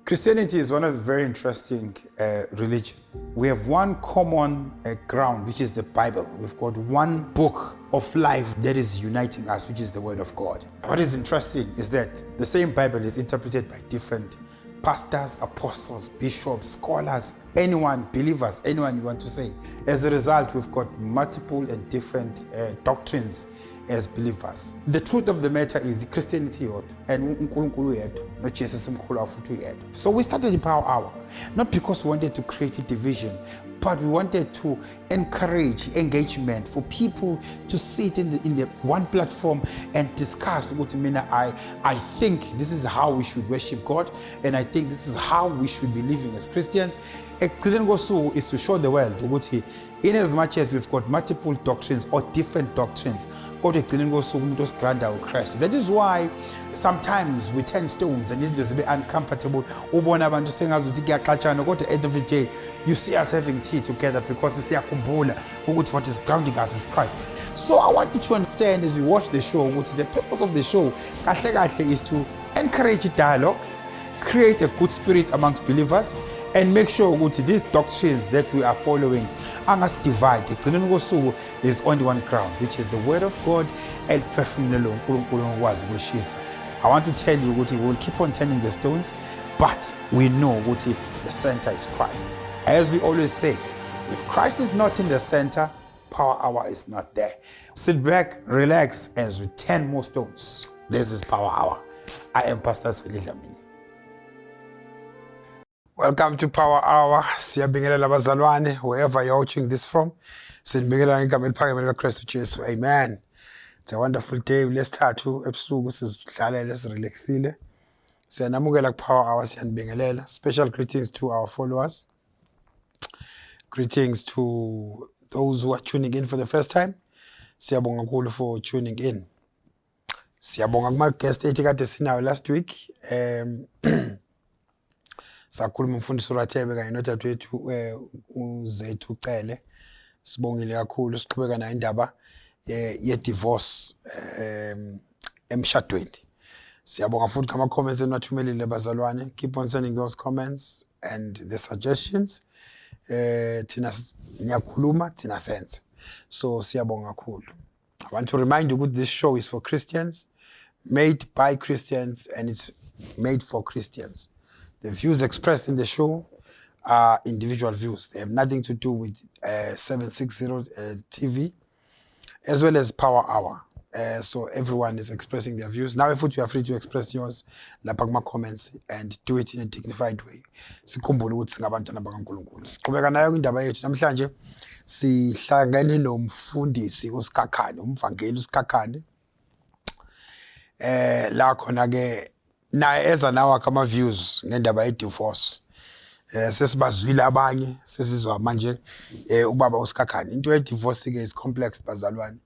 Christianity is one of the very interesting religion. We have one common ground, which is the Bible. We've got one book of life that is uniting us, which is the Word of God. What is interesting is that the same Bible is interpreted by different pastors, apostles, bishops, scholars, anyone, believers, anyone you want to say. As a result, we've got multiple and different doctrines as believers. The truth of the matter is Christianity yodwa and uNkulunkulu yedwa noJesu simkhulu futhi uyedwa. So we started the Power Hour not because we wanted to create a division, but we wanted to encourage engagement for people to sit in the one platform and discuss ukuthi mina I think this is how we should worship God and I think this is how we should be living as Christians. Ekugcineni kosuku is to show the world ukuthi in as much as we've got multiple doctrines or different doctrines, kodwa ekugcineni kosuku umuntu osigranda uChrist. That is why sometimes we turn stones and izinto zibe uncomfortable, ubona abantu sengazi ukuthi kuyaxatshana, kodwa at the end of the day you see us having tea together because siyakhumbula ukuthi what is grounding us is Christ. So I want you to understand as we watch the show ukuthi the purpose of the show kahle kahle is to encourage dialogue, create a good spirit amongst believers and make sure ukuthi these doctrines that we are following angasidivide. Ekugcineni kosuku there's only one ground, which is the Word of God eliphefumulelwe uNkulunkulu ngokwazi ukulishisa. I want to tell you ukuthi we will keep on turning the stones, but we know ukuthi the center is Christ. As we always say, if Christ is not in the center, Power Hour is not there. Sit back, relax as we turn more stones. This is Power Hour. I am Pastor Zweli Dlamini. Welcome to Power Hour. Siyabingelela abazalwane wherever you're watching this from. Sinibingelela ngegama eliphakeme likaKristu Jesu. Amen. It's a wonderful day. Lesithathu ebusuku sizidlalele, sirelaxile. Siyanamukela ku Power Hour, siyanibingelela. Special greetings to our followers. Greetings to those who are tuning in for the first time. Siyabonga kakhulu for tuning in. Siyabonga kuma guest ethu kade sinayo last week. Sakhuluma umfundisi uRathebe kanye nodadewethu uZethu Cele. Sibongile kakhulu, siqhubeka nayo indaba ye divorce emshadweni. Siyabonga futhi ngama comments eniwathumelile bazalwane. Keep on sending those comments and the suggestions. Thina niyakhuluma, thina senze. So siyabonga kakhulu. I want to remind you that this show is for Christians, made by Christians, and it's made for Christians. The views expressed in the show are individual views. They have nothing to do with 760 TV as well as Power Hour. So everyone is expressing their views. Now, if you are free to express yours lapha kuma comments and do it in a dignified way. Sikhumbule ukuthi singabantwana bakaNkulunkulu. Siqhubeka nayo indaba yethu namhlanje, sihlangene nomfundisi uSikhakhane, umvangeli uSikhakhane. La khona ke naye eza nawo akhe ama views ngendaba ye divorce. Sesibazwile abanye, sesizwa manje ubaba uSikhakhane. Into ye divorce ke is complex, bazalwane.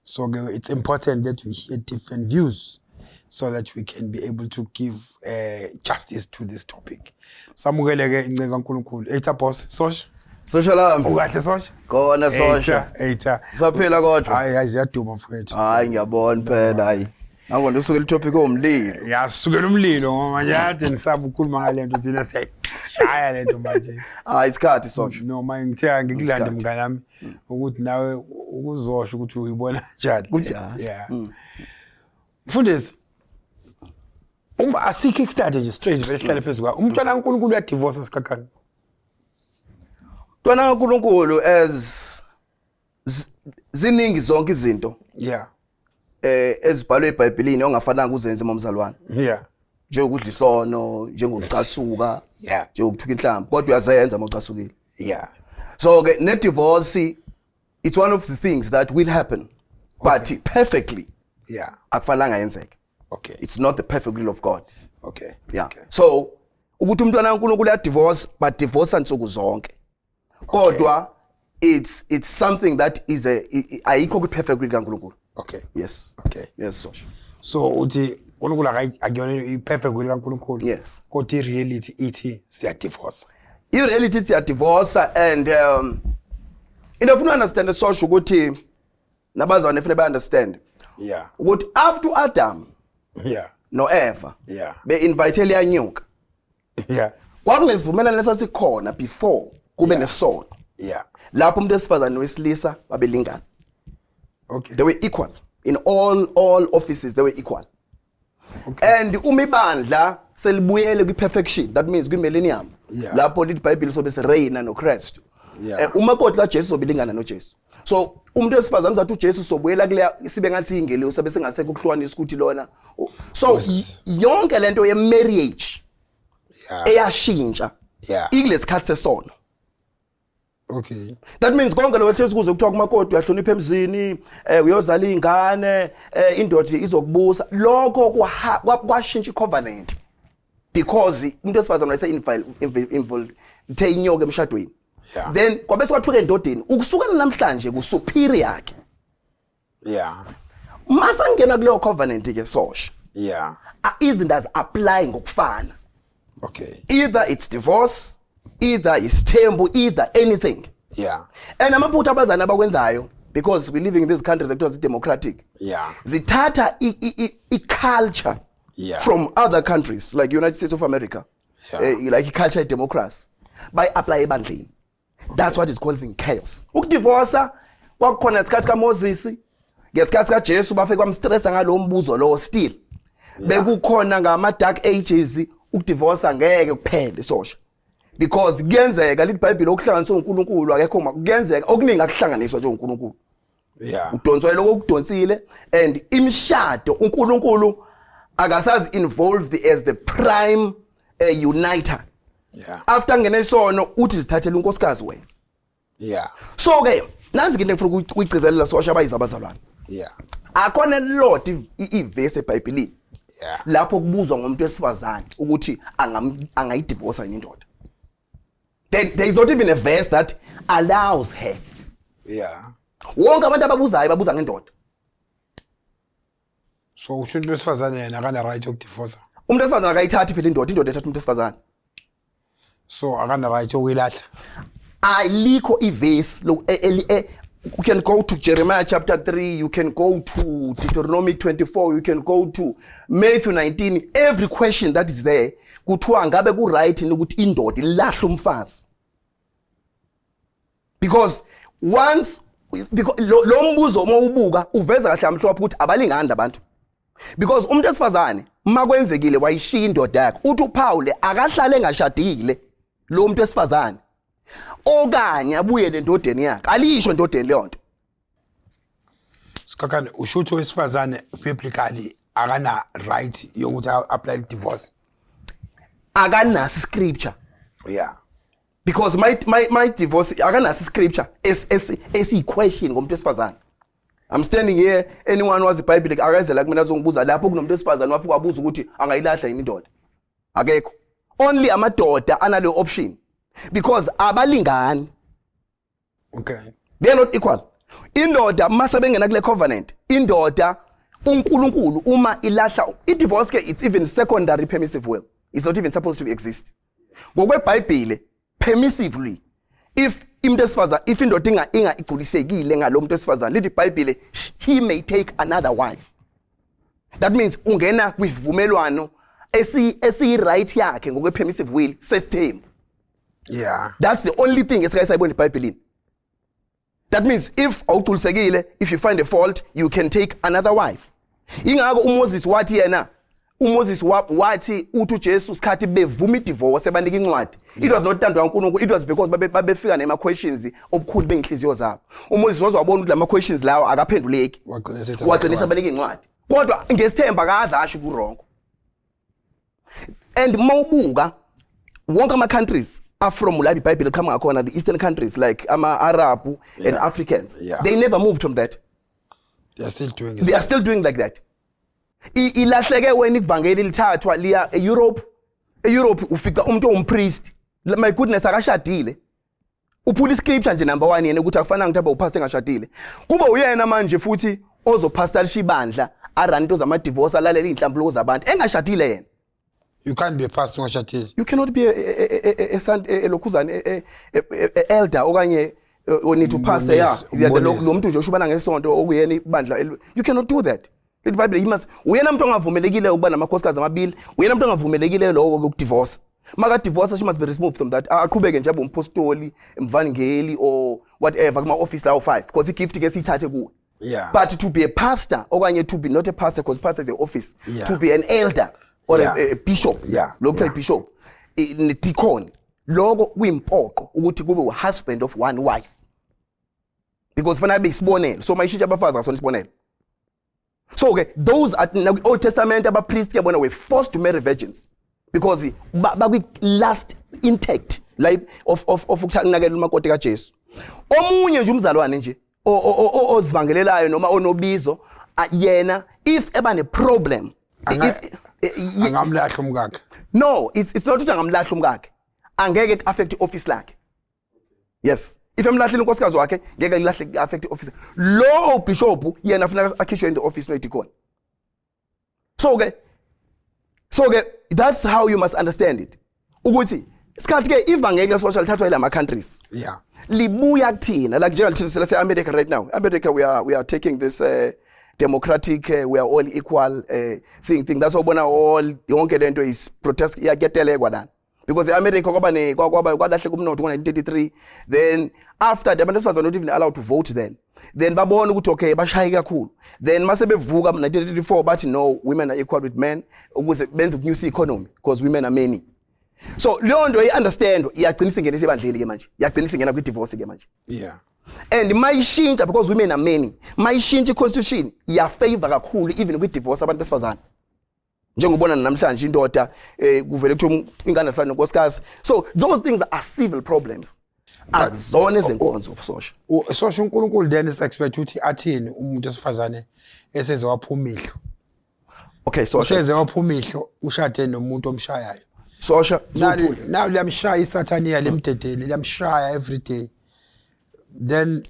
So ke it's important that we hear different views so that we can be able to give justice to this topic. Samukele ke inceku kaNkulunkulu. Eitha boss, sosha. Sosha lami. Ukahle, sosha? Kona, sosha. Eitha. Usaphila kodwa? Hayi hayi, ziyaduma mfowethu. Hayi, ngiyabona phela, hayi. Ngakho usuke topic omlilo. Yasukela umlilo ngoba manje ade nisaba ukukhuluma ngale nto, thina siyayishaya lento manje. Hayi, isikhathi, sosha. Noma ngithe ngikulande Isikhathi. mngani wami ukuthi nawe ukuzosho ukuthi uyibona kanjani. Kunjani? Yeah. Mfundisi, uma asikho start nje straight vele sihlale phezulu kwayo. Umntwana kaNkulunkulu uyadivorce, Sikhakhane? Mntwana kaNkulunkulu, as ziningi zonke izinto ezibhalwe eBhayibhelini ongafananga uzenze, mamzalwane. Njengokudla isono, njengokucasuka, njengokuthuka inhlamba, kodwa uyazenza uma ucasukile. So ke ne divorce, it's one of the things that will happen. But perfectly akufananga yenzeke. It's not the perfect will of God. Yeah. So ukuthi umntwana kaNkulunkulu uyadivorce, but divorce nsuku zonke. Kodwa it's something that is a ayikho kwi perfect will kaNkulunkulu. Yes. Yes, sosha. So uthi uNkulunkulu akuyona i-perfect will kaNkulunkulu. Yes. Kodwa i-reality ithi siyadivorce. I reality ithi siyadivorce and into ofuna understand, sosha, ukuthi nabazalwane fanele ba understand ukuthi after Adam no Eva be invite liyanyuka. Kwakunesivumelwano esasikhona before kube nesono. Lapho umuntu wesifazane nowesilisa babelingana. They were equal in all offices, they were equal. And uma ibandla selibuyele kwi-perfection, that means kwi-millennium, lapho lithi iBhayibheli sobe sireyina noKristu. Umakoti kaJesu uzobe noJesu. So umuntu wesifazane uzathi uJesu sobuyela kuleya sibe ngathi ingelosi sabe singasekho ukuhlukanisa ukuthi lona, so yonke lento ye marriage eyashintsha ikulesikhathi sesono. That means konke lokho Jesu kuze kuthiwa kumakoti uyahlonipha emzini, uyozala izingane, indoda izokubusa, lokho kwashintsha icovenant because umuntu wesifazane wayese involved the inyoka emshadweni. Then kwabe sekwathuka endodeni ukusukela namhlanje ku superior ke. Mase ngena kuleyo covenant ke sosha. Izinto azi apply ngokufana. Either it's divorce, either isithembu, either anything. And amaphutha abazali abakwenzayo, because we living in these countries ekuthiwa zi-democratic, zithatha i-culture from other countries like United States of America, like i-culture democracy, bayi-apply ebandleni. That's what is causing chaos. Ukudivorsa kwakukhona ngesikhathi kaMoses, ngesikhathi kaJesu bafike kwamstressa ngalowo mbuzo lowo still. Bekukhona ngama dark ages, ukudivorsa ngeke kuphele sosha. Because kuyenzeka lithi iBhayibheli okuhlanganiswa uNkulunkulu akekho, kuyenzeka okuningi akuhlanganiswa nje uNkulunkulu. Udonswa lokho okudonsile, and imishado uNkulunkulu akasazi involved as the prime uniter. After ngene isono uthi zithathele unkosikazi wena. So ke nansi into engifuna ukuyigcizelela sosha abayizwa abazalwane. Akhona elilodwa ivesi eBhayibhelini lapho kubuzwa ngomuntu wesifazane ukuthi angayidivorce yini indoda. There is not even a verse that allows her. Wonke abantu ababuzayo babuza ngendoda. So usho umuntu wesifazane yena akana right yokudivorce. Umuntu wesifazane akayithathi phela indoda, indoda ethatha umuntu wesifazane. So akana right yokuyilahla. Alikho ivesi you can go to Jeremiah chapter 3, you can go to Deuteronomy 24, you can go to Matthew 19. Every question that is there kuthiwa ngabe ku right ukuthi indoda ilahle umfazi, because once because lo mbuzo uma ubuka uveza kahle amhlophe ukuthi abalingani labantu, because umuntu wesifazane makwenzekile wayishiya indoda yakhe, uthi uPaul akahlale engashadile lo muntu wesifazane okanye abuyele endodeni yakhe, alisho endodeni leyo nto. Sikhakhane, usho ukuthi owesifazane biblically akana right yokuthi apply divorce? Akanaso scripture. Because my divorce akanaso scripture esi question ngomuntu wesifazane. I'm standing here, anyone wazi iBhayibheli akezela kumina azongibuza lapho kunomuntu wesifazane wafika wabuza ukuthi angayilahla yini indoda. Akekho. Only amadoda anale option because abalingani. They are not equal. Indoda mase bengena kule covenant, indoda uNkulunkulu uma ilahla i-divorce ke, it's even secondary permissive will. It's not even supposed to exist. NgokweBhayibheli permissively, if umuntu esifazane, if indoda inga igculisekile ngalo muntu wesifazane, lithi iBhayibheli he may take another wife. That means ungena kwisivumelwano esi right yakhe ngokwe permissive will sesithembu. That's the only thing esike sayibona eBhayibhelini. That means if awugculisekile, if you find a fault, you can take another wife. Ingakho uMoses wathi yena, uMoses wathi uthi uJesu sikhathi bevuma idivorce abanika incwadi. It was not tando kaNkulunkulu, it was because babefika nema questions obukhulu beinhliziyo zabo. uMoses waze wabona ukuthi lama questions lawo akaphenduleki. Wagcina esabaleka incwadi. Kodwa ngesithemba akaze asho ku wrong. And mawubuka wonke ama countries afrom la iBhayibheli liqhamuka khona, the eastern countries like ama Arab and Africans, they never moved from that. They are still doing it. They are still doing like that. Ilahleke wena ivangeli lithathwa liya eEurope. eEurope ufica umuntu owumpriest, my goodness, akashadile, uphula iscripture nje number 1 yena ukuthi akufanele ukuthi abe upastor engashadile, kube uyena manje futhi ozopastorisha ibandla, arun into zama divorce, alalela inhlambuluko zabantu engashadile yena. You can't be a pastor ungashadile. You cannot be a lokhuzane, a elder okanye you need to pastor, yeah, lo muntu nje oshubana ngesonto okuyena ibandla, you cannot do that. Lithi iBhayibheli he must, uyena umuntu ongavumelekile ukuba namakhosikazi amabili, uyena umuntu ongavumelekile lokho ukudivorce. Maka divorce, she must be removed from that. Aqhubeke nje abe umpostoli, umvangeli or whatever kuma office lawo 5, because igift ke siyithathe kuwe. But to be a pastor okanye to be not a pastor, because pastor is a office, to be an elder or a bishop, lokhu bishop, ne deacon, lokho kuyimpoqo ukuthi kube u husband of one wife, because fanele abe isibonelo. So mayishintsha abafazi, ngasona isibonelo. So ke those are Old Testament, abapriest ke bona were forced to marry virgins because bakwi last intact life of ukunakekela umakoti kaJesu. Omunye nje umzalwane nje ozivangelelayo noma onobizo, yena if eba ne problem, Angamlahla umkakhe? No, it's not ukuthi angamlahla umkakhe, angeke affect office lakhe. Yes, if emlahlile unkosikazi wakhe, ngeke lilahle affect office. Lo bishop yena afuna akhishwe in the office, no deacon. So ke that's how you must understand it, ukuthi isikhathi ke ivangeli lesosha lithathwa yilama countries, libuya kuthina, like njengalithina sele America right now. America, we are taking this democratic, we are all equal thing. That's why ubona all yonke lento is protest, iyaketelekwa lana, because eAmerica kwaba ne kwaba kwalahleka umnotho ngo-1933. Then after that, abantu besifazane not even allowed to vote then babona ukuthi okay, bashaye kakhulu. Then mase bevuka 1934, bathi no, women are equal with men, ukuze benze ukunyusa i-economy, because women are many. So leyo nto i-understand iyagcina isingena ebandleni ke manje, iyagcina isingena kwi-divorce ke manje. And mayishintsha, because women are many, mayishintsha i-constitution, iyafavor kakhulu even kwi-divorce abantu besifazane, njengobona namhlanje indoda kuvele kuthiwa ingane sana nonkosikazi. So those things are civil problems, akuzona ezenkonzo, sosha. Sosha, uNkulunkulu then is expect ukuthi athini umuntu esifazane eseze waphuma ihlo? Okay, sosha. Useze waphuma ihlo, ushade nomuntu omshayayo. Sosha. Now liyamshaya isathaniya, lemdedeli liyamshaya every day. Then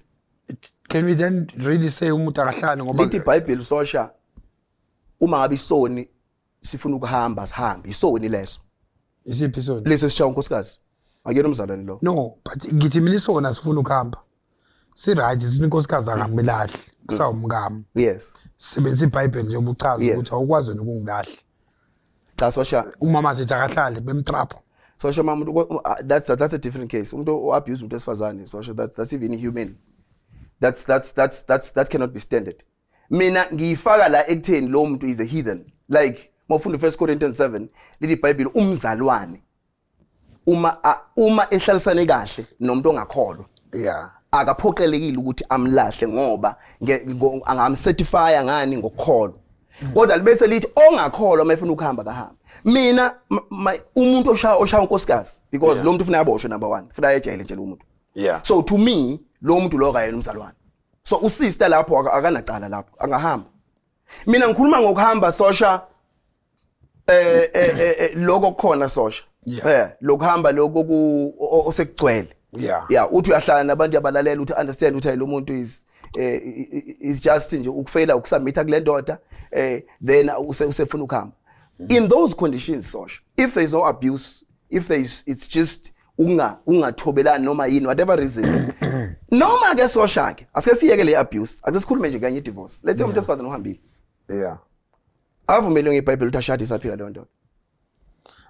can we then really say umuntu akahlali ngoba Lithi iBhayibheli, sosha, uma ngabe isoni sifuna ukuhamba, sihambe. Isoni leso. Isiphi isoni? Leso sishaya unkosikazi, akuyena umzalwane lo. No, but ngithi mina isona sifuna ukuhamba, si right, sifuna inkosikazi, akamilahli, kusawumkami. Sisebenzisa iBhayibheli njengoba uchaza ukuthi awukwazi wena ukungilahla. Cha, sosha. Umama sithi akahlali bemtrapho. Sosha, mama, that's a different case. Umuntu o-abuse umuntu wesifazane, sosha, that's even inhuman. That cannot be standard. Mina ngiyifaka la ekutheni lo muntu is a heathen. Like mawufunda 1 Corinthians 7, lithi iBhayibheli umzalwane uma ehlalisane kahle nomuntu ongakholwa, akaphoqelekile ukuthi amlahle, ngoba angamcertify ngani? Ngokukholwa. Kodwa libese lithi ongakholwa mayefuna ukuhamba, kahambe. Mina umuntu oshaya unkosikazi, because lo muntu ufuna aboshwe, number 1, ufuna ejele nje lo muntu. So to me lo muntu lo kayena umzalwane. So usister lapho akanacala lapho, angahamba. Mina ngikhuluma ngokuhamba, sosha, lokho kukhona, sosha. Lokuhamba lokho ku osekugcwele. Yeah, uthi uyahlala nabantu abalalela, uthi understand ukuthi hayi, lo muntu is just nje ukufeyila ukusubmitha kule ndoda, then usefuna ukuhamba. In those conditions, sosha, if there is no abuse, if there is, it's just ungathobelani noma yini, whatever reason. Noma ke, sosha ke, asike siyeke le abuse, ake sikhulume nje kanye divorce. Let's say umuntu esifazane uhambile, avumele ngeBhayibheli ukuthi ashade isaphila leyo ndoda?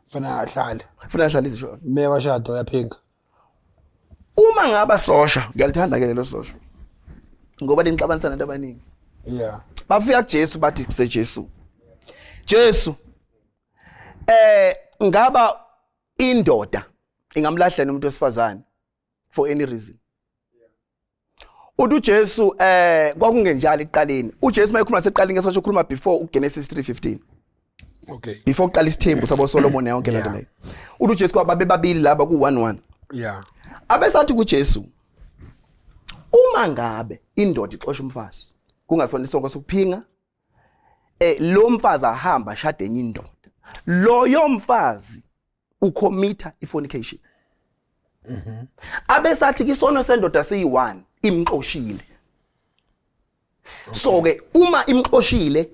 Funa ahlale. Funa ahlale izisho. Meya washada, uyaphinga. Uma ngaba, sosha, ngiyalithanda ke lelo, sosha, ngoba lingixabanisa nabantu abaningi. Bafika kuJesu, bathi kuseJesu, Jesu, ngaba indoda ingamlahla umuntu wesifazane for any reason? Uthi uJesu, kwakungenjalo ekuqaleni. uJesu mayekhuluma seqaleni ngesosho, ukhuluma before uGenesis 3:15. Before kuqala isithembu sabo Solomon, yonke lento leyo. Uthi uJesu kwababe babili laba ku 1:1. Abesathi kuJesu, uma ngabe indoda ixosha umfazi kungasona isonko sokuphinga, lo mfazi ahamba ashade enye indoda, loyo mfazi ucommita ifornication. Abesathi kisono sendoda siyi1, imxoshile. So ke uma imxoshile,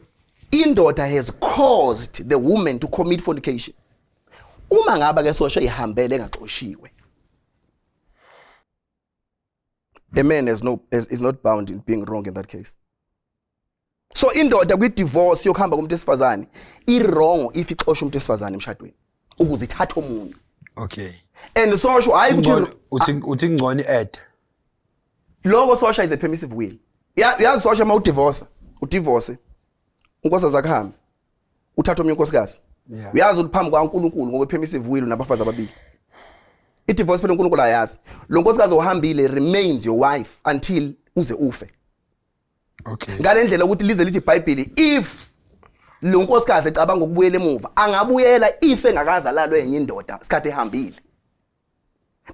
indoda has caused the woman to commit fornication. Uma ngaba ke, sosha, ihambele engaxoshiwe, a man is not bound in being wrong in that case. So indoda kwi divorce yokuhamba komuntu esifazane i wrong if ixosha umuntu esifazane emshadweni ukuze ithathe omunye. Okay. And sosho hayi ukuthi uthi ngcono i-add. Lokho sosha is a permissive will. Yazi sosha uma udivorce, udivorce unkosikazi akuhambe. Uthatha omnye unkosikazi. Uyazi ukuthi phambi kwaNkulunkulu ngoba permissive will unabafazi ababili. I-divorce phela uNkulunkulu ayazi. Lo nkosikazi ohambile remains your wife until uze ufe. Okay. Ngalendlela ukuthi lize lithi iBhayibheli, if lo nkosikazi ecabanga ukubuyela emuva, angabuyela if engakaze alalwe enye indoda isikhathi ehambile.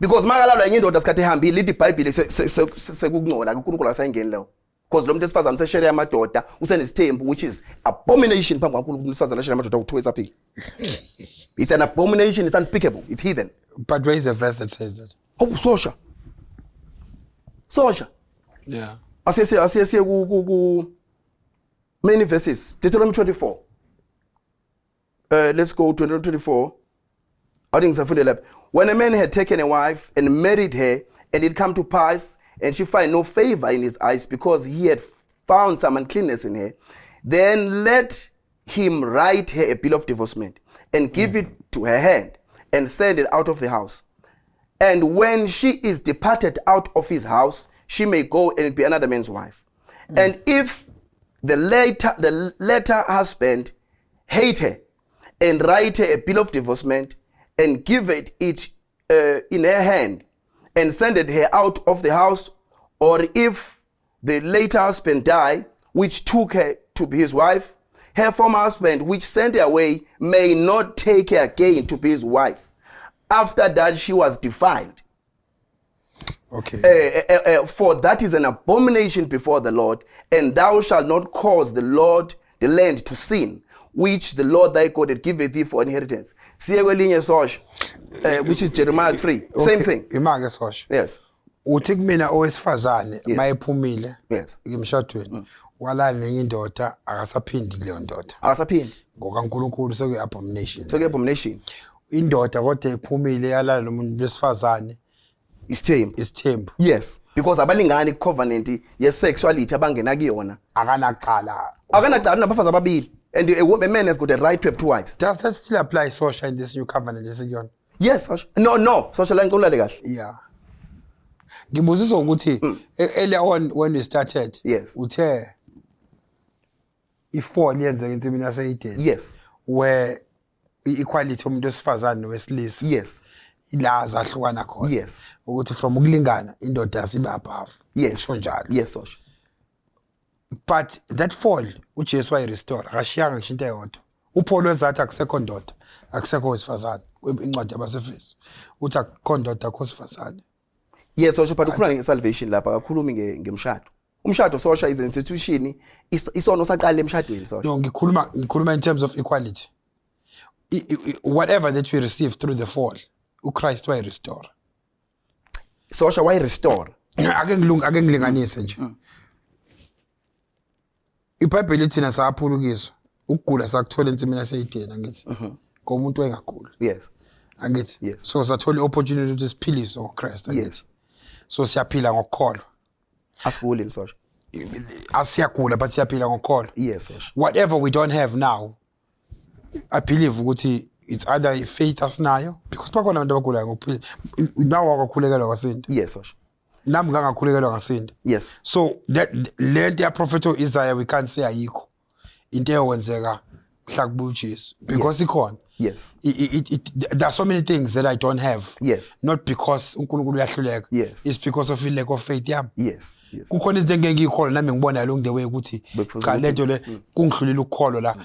Because makalalwa enye indoda isikhathi ehambile, lithi iBhayibheli sekukungcola, uNkulunkulu asayingeni leyo. Because lo muntu esifazane useshere amadoda, usenesithembu, which is abomination phambi kwaNkulunkulu. Umuntu esifazane eshere amadoda kuthiwa esaphila. It's an abomination, it's unspeakable, it's heathen. But where is the verse that says that? Oh, sosha. Sosha. Asiye ku many verses. Deuteronomy 24. Let's go to Deuteronomy 24. I think ngisafunde lapha. When a man had taken a wife and married her, and it come to pass, and she find no favor in his eyes, because he had found some uncleanness in her, then let him write her a bill of divorcement and give it to her hand and send it out of the house. And when she is departed out of his house, she may go and be another man's wife. And if the later husband hate her and write her a bill of divorcement and give it in her hand and send it her out of the house, or if the later husband die, which took her to be his wife, her former husband, which sent her away, may not take her again to be his wife, after that she was defiled. For that is an abomination before the Lord, and thou shalt not cause the Lord the land to sin, which the Lord thy God had given thee for inheritance. Siye kwelinye sosha, which is Jeremiah 3. Same thing. Imake sosha. Yes. Uthi kumina owesifazane mayephumile emshadweni walala nenye indoda, akasaphindi leyo ndoda. Akasaphindi. NgokaNkulunkulu sekuyi abomination. Sekuyi abomination. Indoda kodwa ephumile yalala nomuntu wesifazane, Isithembu. Isithembu. Yes, because abalingani covenant ye sexuality abangena kuyona. Akanacala. Akanacala, nabafazi ababili. And a man has got a right to have two wives. Does that still apply, sosha, in this new covenant esikuyona? Yes, sosha. No, sosha la ngicela kahle. Yeah. Ngibuziswa ukuthi earlier on when we started, uthe i-fall yenzeka ensimini yase-Eden. Where i-equality yomuntu wesifazane nowesilisa ila zahlukana khona. Ukuthi from ukulingana indoda yasiba above. Kusho njalo. Yes, sosha. But that fall uJesu wayirestore, akashiyanga ngisho into eyodwa. UPaul wezathi akusekho ndoda, akusekho wesifazane. Incwadi yabaseFeso. Uthi akukho ndoda, akukho sifazane. Yes, sosha, but ukhuluma nge-salvation lapha, akakhulumi ngemshado. Umshado sosha is an institution, isono saqala emshadweni sosha. No, ngikhuluma in terms of equality. Whatever that we receive through the fall, uChrist wayirestore. Sosha wayirestore. Ake ngilinganise nje. IBhayibheli thina saphulukiswa. Ukugula sakuthola ensimini yaseYideni, angithi? Ngomuntu engaguli. Angithi? Yes. So sathola i-opportunity ukuthi siphiliswe ngoChrist, angithi? Yes. So siyaphila ngokukholwa. Asiguli sosha. Asiyagula, but siyaphila ngokukholwa. Yes, sosha. Whatever we don't have now, I believe ukuthi it's either faith asinayo, because bakhona abantu abagulayo ngokuphila. Nawe wakakhulekelwa kwasinda. Yes, sosha. Nami ngangakhulekelwa ngasinda. So that lento ya prophet Isaiah, we can't say ayikho. Into eyokwenzeka mhla kubuya uJesu, because ikhona. There are so many things that I don't have. Not because uNkulunkulu uyahluleka. It's because of lack of faith yami. Kukhona izinto engeke ngiyikholwe nami ngibona along the way ukuthi Bekufuze cha, ukuthi- lento le kungihlulile ukukholwa la.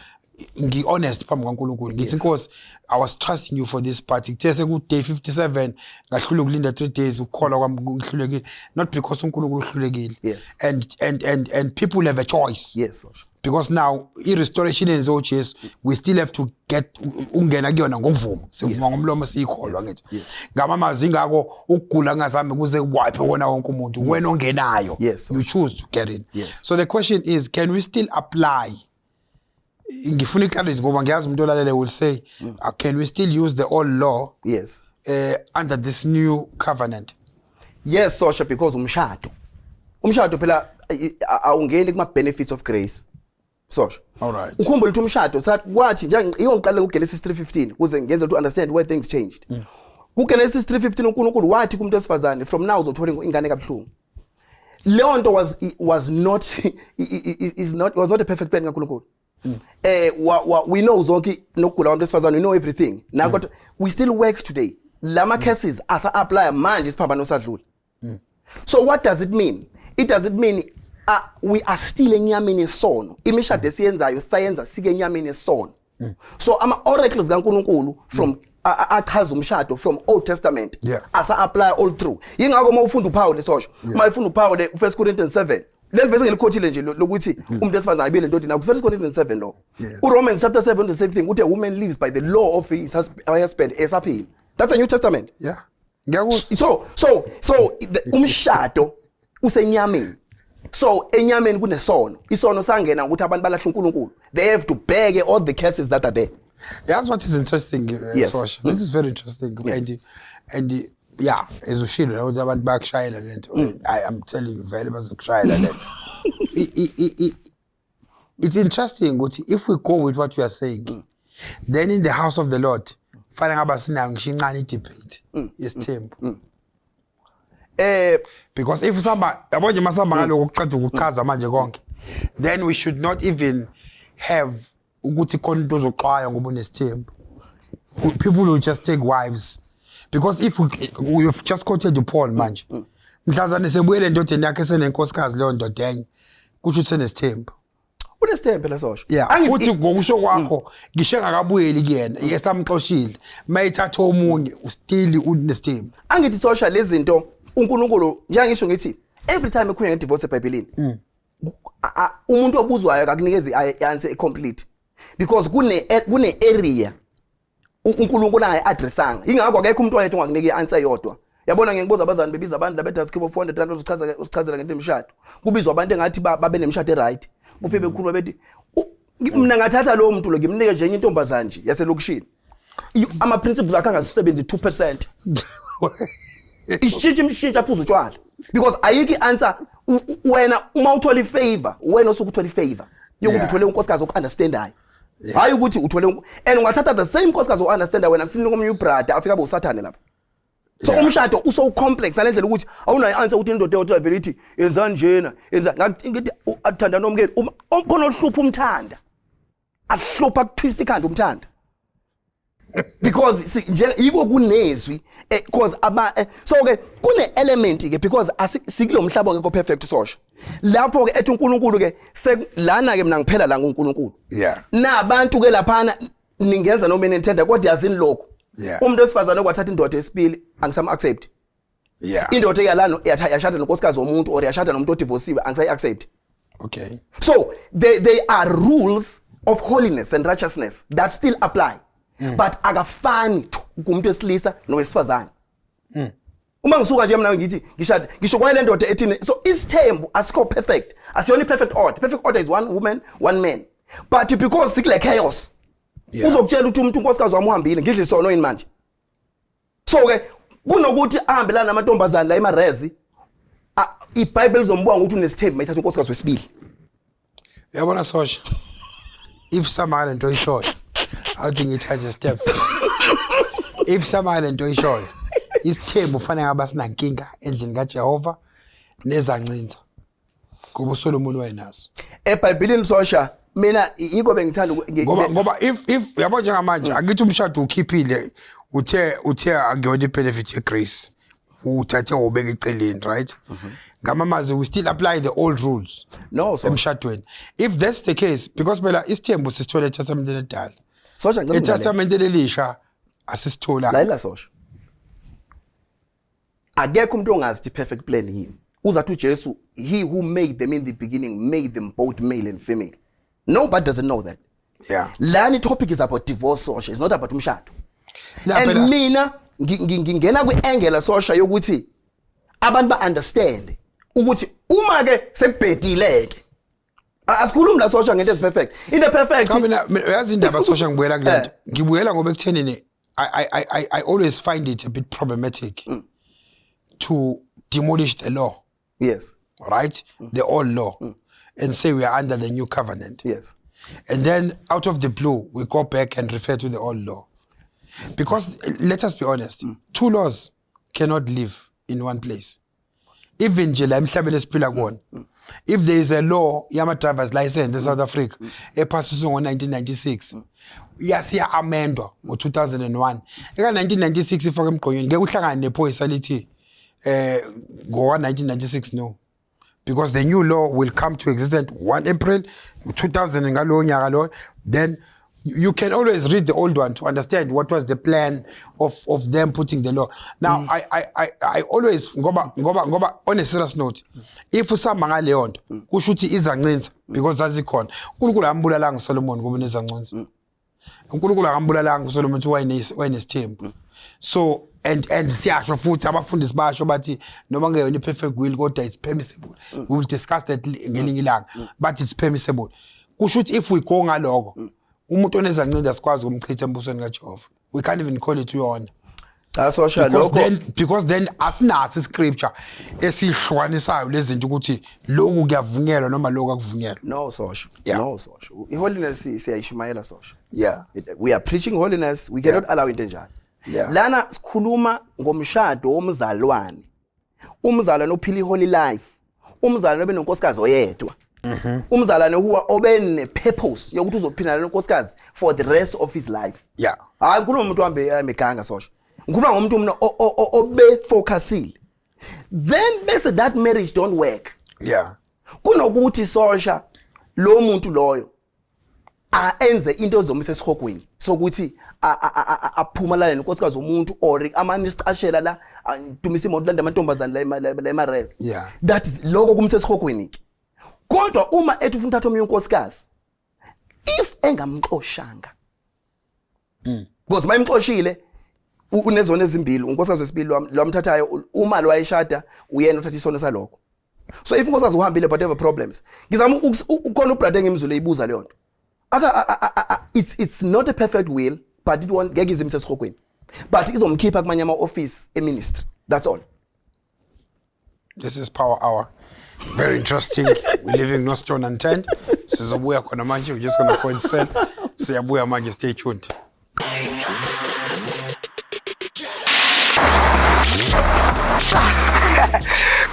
Ngi honest phambi kaNkulunkulu. Ngithi, "Inkosi, I was trusting you for this, but kuthe seku day 57 ngahlula ukulinda 3 days, ukukholwa kwami kungihlulekile," not because uNkulunkulu uhlulekile. And people have a choice. Yes, sosha. Because now i-restoration yenziwe uJesu, we still have to get ungena kuyona ngokuvuma, sivuma ngomlomo, siyikholwa, ngithi ngamamazi ingako ukugula kungazange kuze kuwiphe wona wonke umuntu, wena ongenayo, you choose to get in. So the question is, can we still apply? Ngifuna i-clarity ngoba ngiyazi umuntu olalele will say, can we still use the old law under this new covenant? Yes, sosha, because umshado phela awungeni kuma benefits of grace sosha. All right. Ukhumbule ukuthi umshado sathi kwathi nje iyo ngiqale ku Genesis 3:15 kuze ngenze to understand where things changed. KuGenesis 3:15 uNkulunkulu wathi kumuntu wesifazane, from now uzothola ingane kabuhlungu. Leyo nto was not is not was not a perfect plan kaNkulunkulu. We know zonke nokugula kwabantu besifazane, we know everything now, kodwa we still work today. Lama cases asa apply manje, isiphambano sadlula. So what does it mean? It does it mean we are still enyameni yesono. Imishado esiyenzayo sayenza sike enyameni yesono. So ama oracles kaNkulunkulu from achaza umshado from Old Testament asa apply all through. Yingakho uma ufunda uPaul, sosho, uma ufunda uPaul u1 Corinthians 7, leli verse ngilikhothile nje lokuthi umuntu wesifazane abiyele endodeni, ku 1 Corinthians 7 lo. uRomans chapter 7, the same thing, uthi a woman lives by the law of his husband esaphila. That's a New Testament. Yeah, ngiyakuzwa. So umshado usenyameni. So enyameni kunesono. Isono sangena ngokuthi abantu balahla uNkulunkulu. They have to bear all the curses that are there. Yazi what is interesting, Yes. Sosha? This is very interesting. And yeah, as ushilo la ukuthi abantu bayakushayela lento. I am telling you, vele bazokushayela lento. It's interesting ukuthi if we go with what you are saying, then in the house of the Lord fanele ngaba sinayo ngisho incane i-debate yesithembu. Because if sihamba, yabo nje, masihamba ngaloko kuqeda ukuchaza manje konke, then we should not even have ukuthi khona into ozoxwaya ngoba unesithembu. People will just take wives, because if we've just quoted uPaul manje, mhlazane sebuyele endodeni yakhe esenenkosikazi, leyo ndoda enye, kusho ukuthi senesithembu. Unesithembu phela, sosho. Futhi ngokusho kwakho, ngisho engakabuyeli kuyena, esamxoshile, mayithatha omunye, u-still unesithembu. Angithi sosha, lezi zinto uNkulunkulu, njengisho ngithi every time ekhulunywa ngedivorce eBhayibhelini, umuntu obuzwayo akakunikeza i-answer complete, because kune area uNkulunkulu angayi-addressanga. Ingakho akekho umuntu oyedwa ongakunika i-answer yodwa. Yabona, ngikubuza, abazali bebiza abantu labethi asikhiphe 400 rand uzichaza, usichazela ngento emshado. Kubizwa abantu engathi babe nemishado e-right, bufike bekhuluma bethi mina ngathatha lowo muntu lo, ngimnike nje enye intombazane nje yaselokishini. Ama-principles akhe angasebenzi 2%, ishintsha imshintsha, aphuza utshwala, because ayikho i-answer. Wena uma uthola i-favor, wena osuke uthola i-favor yokuthi uthole unkosikazi oku-understandayo, hayi ukuthi uthole and ungathatha the same nkosikazi o-understanda wena, sinika omunye ubrother, afike abe usathane lapha. So umshado uso complex ngale ndlela ukuthi awunayo i-answer ukuthi indoda eyodwa vele ithi yenza njena, yenza ngithi athanda nomkeni uma khona ohlupha umthanda, ahlupha kutwist ikhanda umthanda, because nje yiko kunezwi, cause aba so ke kune element ke, because sikulo mhlaba ongekho perfect, sosha. Lapho ke ethi uNkulunkulu ke lana ke mina ngiphela la nguNkulunkulu. Nabantu ke laphana ningenza noma enithanda, kodwa yazini lokho, umuntu wesifazane okwathatha indoda esibili angisam accept. Indoda eyalana yashada nonkosikazi womuntu or yashada nomuntu odivosiwe, angisayi accept. So there are rules of holiness and righteousness that still apply, but akafani kumuntu wesilisa nowesifazane. Uma ngisuka nje mina ngithi ngishada, ngisho kwale ndoda ethini. So isithembu asikho perfect, asiyona i-perfect order. Perfect order is one woman, one man, but because sikule chaos, uzokutshela ukuthi umuntu, unkosikazi wami uhambile, ngidla isono yini manje? So ke kunokuthi ahambelana namantombazane la emarezi, iBhayibheli lizombuka ngokuthi unesithembu mayithatha unkosikazi wesibili. Uyabona sosha, if sama lento oyishoyo, awuthi ngithathe step, if sama lento oyishoyo, isithembu fanele ngaba sinankinga endlini kaJehova nezancinza, ngoba uSolomon wayenaso. EBhayibhelini sosha, mina yiko bengithanda Ngoba if yabo njengamanje akithi umshado ukhiphile, uthe akuyona i-benefit ye-grace, uthathe ubeka eceleni, right? Ngamamazi we still apply the old rules No, so emshadweni if that's the case, because phela isithembu sisithole eTestamenteni elidala. Sosha, ngicela ungilalele. ETestamenteni elisha asisitholanga. Lalela sosha, akekho umuntu ongazi ukuthi perfect plan yini. Uzathi uJesu, "He who made them in the beginning made them both male and female." Nobody doesn't know that. Lani topic is about divorce, sosha. It's not about umshado. La And phela mina ngingena kwi-angle sosha yokuthi abantu ba-understand ukuthi uma ke sekubhedile ke, asikhulumi la sosha ngento ezi-perfect, into perfect. Cha, mina uyazi indaba sosha, ngibuyela kulento, ngibuyela ngoba ekuthenini I always find it a bit problematic to demolish the law, right, the old law, and say we are under the new covenant, and then out of the blue we go back and refer to the old law. Because let us be honest, two laws cannot live in one place. Even nje la emhlabeni esiphila kuwona, if there is a law yama driver's license eSouth Africa ephasiswe ngo-1996, yasiya amendwa ngo-2001, eka 1996 ifake emgqonyweni, ngeke uhlangane nephoyisa lithi ngowa 1996, no, because the new law will come to existence 1 April 2000 ngalowo nyaka loyo. Then you can always read the old one to understand what was the plan of them putting the law now. I always, ngoba on a serious note, if usamba ngaleyo nto, kusho ukuthi izancinza, because zazikhona, uNkulunkulu ambulalanga uSolomon ngoba unezancinza. uNkulunkulu akambulalanga uSolomon ukuthi wayenesithembu. So and siyasho futhi, abafundisi basho bathi noma ngeyona i-perfect will, kodwa it's permissible. We will discuss that ngelinye ilanga, but it's permissible. Kusho ukuthi if we go ngaloko, umuntu onezancinza sikwazi ukumchitha embusweni kaJehova. We can't even call it uyona. Cha, sosha, because lokho then because then asinaso iscripture esihlukanisayo lezi zinto ukuthi lokhu kuyavunyelwa noma lokhu akuvunyelwa. No, sosha. No, sosha, i-holiness siyayishumayela, sosha. We are preaching holiness. We cannot allow into enjalo. Lana sikhuluma ngomshado womzalwane, umzalwane ophila i-holy life, umzalwane obe nonkosikazi oyedwa, umzalwane huwa obe ne-purpose yokuthi uzophila nalonkosikazi for the rest of his life. Hayi, ngikhuluma ngomuntu ohambe emeganga, sosha. Ngikhuluma ngomuntu mina obe-focusile, then bese that marriage don't work. Kunokuthi, sosha, lo muntu loyo enze into ezomisa esihogweni sokuthi aphumalale nonkosikazi womuntu or amane isicashela la, dumisa imoto, landa amantombazane la ema-res. That is lokho kumisa esihogweni ke. Kodwa uma ethi ufuna uthatha omunye unkosikazi, if engamxoshanga, because mayimxoshile unezono ezimbili. Unkosikazi wesibili lwamthathayo, uma lo wayeshada, uyena othatha isono salokho. So if unkosikazi uhambile but have problems, ngizama ukhona ubrother engimzule ibuza leyo nto aka it's not a perfect will, but it won't, ngeke izimise esihogweni, but izomkhipha kumanye ama-office e-ministry, that's all. This is Power Hour. Very interesting. We're leaving no stone unturned. Sizobuya khona manje. We're just gonna go and sell. Siyabuya manje. Stay tuned.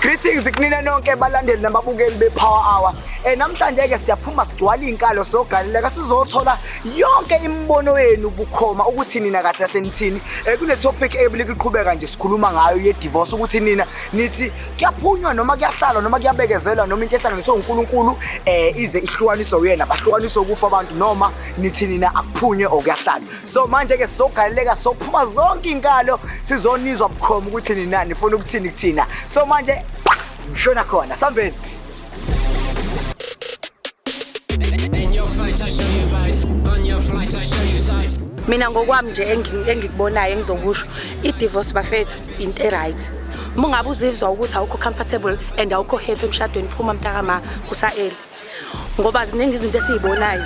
Greetings kunina nonke balandeli nababukeli bePower Hour. Namhlanje ke siyaphuma sigcwala inkalo sogaleleka sizothola yonke imibono yenu bukhoma ukuthi nina kahle kahle nithini. Kule topic ebilike iqhubeka nje sikhuluma ngayo ye divorce, ukuthi nina nithi kuyaphunywa noma kuyahlalwa noma kuyabekezelwa noma into ehlanganiswe uNkulunkulu ize ihlukaniswe uyena, bahlukaniswe ukufa abantu, noma nithi nina akuphunywe okuyahlalwa. So manje ke sizogaleleka sophuma zonke inkalo sizonizwa bukhoma ukuthi nina nifuna ukuthini kuthina. So manje ngishona khona sambeni. In your fight, I show you bite. On your flight, I show you sight. Mina ngokwami nje engikubonayo engizokusho, i-divorce, bafethu, into e-right. Uma ungabe uzizwa ukuthi awukho comfortable and awukho happy emshadweni, phuma mntakama kusa-early, ngoba ziningi izinto esiyibonayo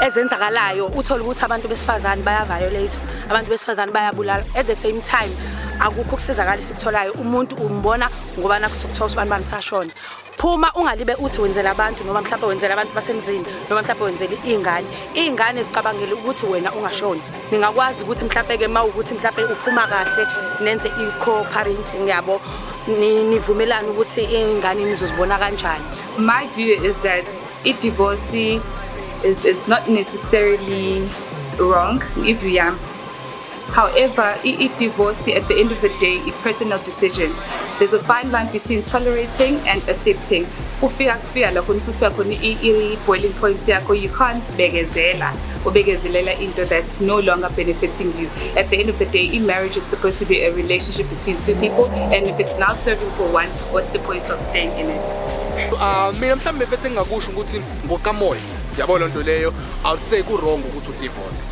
ezenzakalayo. Uthole ukuthi abantu besifazane baya-violate, abantu besifazane bayabulala. At the same time akukho ukusizakala esikutholayo. Umuntu umbona ngoba nakho sokuthiwa usibani bami sashona. Phuma, ungalibe uthi wenzela abantu noma mhlawumbe wenzela abantu basemzini noma mhlawumbe wenzela iy'ngane. Iy'ngane zicabangele ukuthi wena ungashoni. Ningakwazi ukuthi mhlawumbe-ke uma ukuthi mhlawumbe uphuma kahle nenze i-co-parenting yabo, nivumelane ukuthi iy'ngane nizozibona kanjani. My view is that a divorce is not necessarily wrong if you are. However, i divorce at the end of the day, a personal decision. There's a fine line between tolerating and accepting. Ufika kufika lapho nisufika khona i-boiling point yakho, you can't bekezela ubekezelela into that's no longer benefiting you. At the end of the day, in marriage it's supposed to be a relationship between two people, and if it's now serving for one, what's the point of staying in it? Ah, mina mhlawumbe mfethu engingakusho ukuthi ngokamoya, yabo, loo nto leyo, I would say ku-wrong ukuthi udivorce.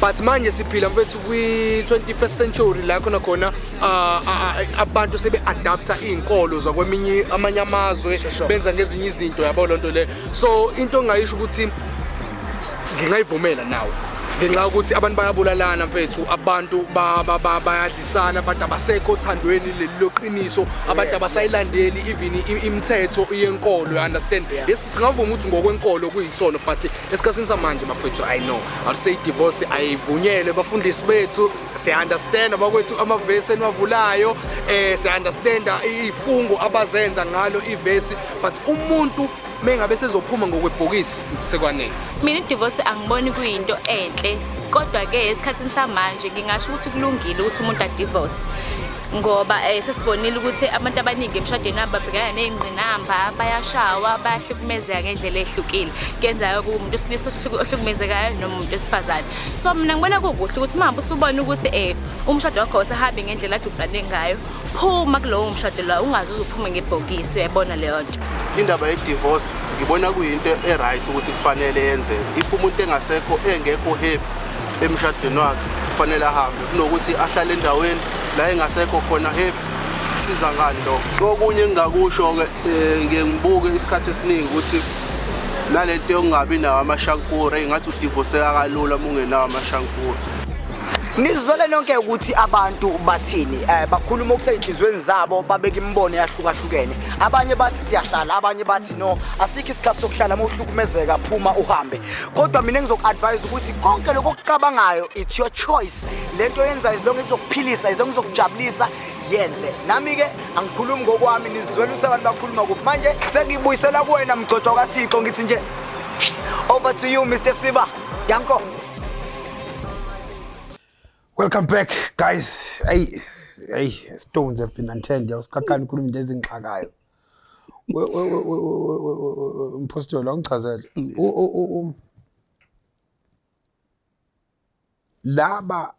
But manje siphila, mfethu, kwi-21st century la khona khona abantu sebe-adapta iy'nkolo zakweminye amanye amazwe, benza ngezinye izinto, yabo, loo nto leyo. So into engingayisho ukuthi ngingayivumela nawe. Ngenxa yokuthi abantu bayabulalana mfethu, abantu bayadlisana, abantu abasekho othandweni leli loqiniso, abantu abasayilandeli even imithetho yenkolo, you understand? Yes, singavuma ukuthi ngokwenkolo kuyisono, but esikhathini samanje bafethu, I know, I'll say divorce ayivunyelwe. Bafundisi bethu, siya-understand abakwethu amavesi eniwavulayo, siya-understanda iy'fungo abazenza ngalo ivesi, but umuntu mengabe sezophuma ngokwebhokisi sekwanele. Mina i-divorce angiboni kuyinto enhle, kodwa-ke esikhathini samanje ngingasho ukuthi kulungile ukuthi umuntu adivorce, ngoba sesibonile ukuthi abantu abaningi emshadweni abo babhekana ney'ngqinamba, bayashawa, bayahlukumezeka ngendlela ehlukile. Kuyenzeka kuba umuntu wesilisa ohlukumezekayo noma umuntu wesifazane. So mina ngibona kukuhle ukuthi uma ngabe usubona ukuthi umshado wakho awusahambi ngendlela ade uplane ngayo, phuma kulowo mshado lowo, ungaze uze uphume ngebhokisi, uyayibona leyo nto. Indaba ye-divorce ngibona kuyinto e-right ukuthi kufanele yenzeke. If umuntu engasekho, engekho happy emshadweni wakhe, kufanele ahambe kunokuthi ahlale endaweni la engasekho khona happy. Kusiza ngani lokho? Okunye engingakusho-ke, ngiye ngibuke isikhathi esiningi ukuthi nalento yokungabi nawo amashankura, engathi udivoseka kalula uma ungenawo amashankura. Nizwele nonke ukuthi abantu bathini, bakhuluma okusey'nhliziyweni zabo, babeka imibono eyahlukahlukene. Abanye bathi siyahlala, abanye bathi no, asikho isikhathi sokuhlala, uma uhlukumezeka phuma uhambe. Kodwa mina ngizoku-advise ukuthi konke lokho okucabangayo, it's your choice. Lento oyenzayo, as long izokuphilisa, as long izokujabulisa, yenze. Nami-ke angikhulumi ngokwami, nizwele ukuthi abantu bakhuluma kuphi. Manje sengibuyisela kuwena mgcotshwa kaThixo, ngithi nje over to you, Mr Siba. Danko. Welcome back, guys. Hey, hey, stones have been unturned. Usikakani khuluma into ezingixakayo. Mpostoli, awungichazele. Laba,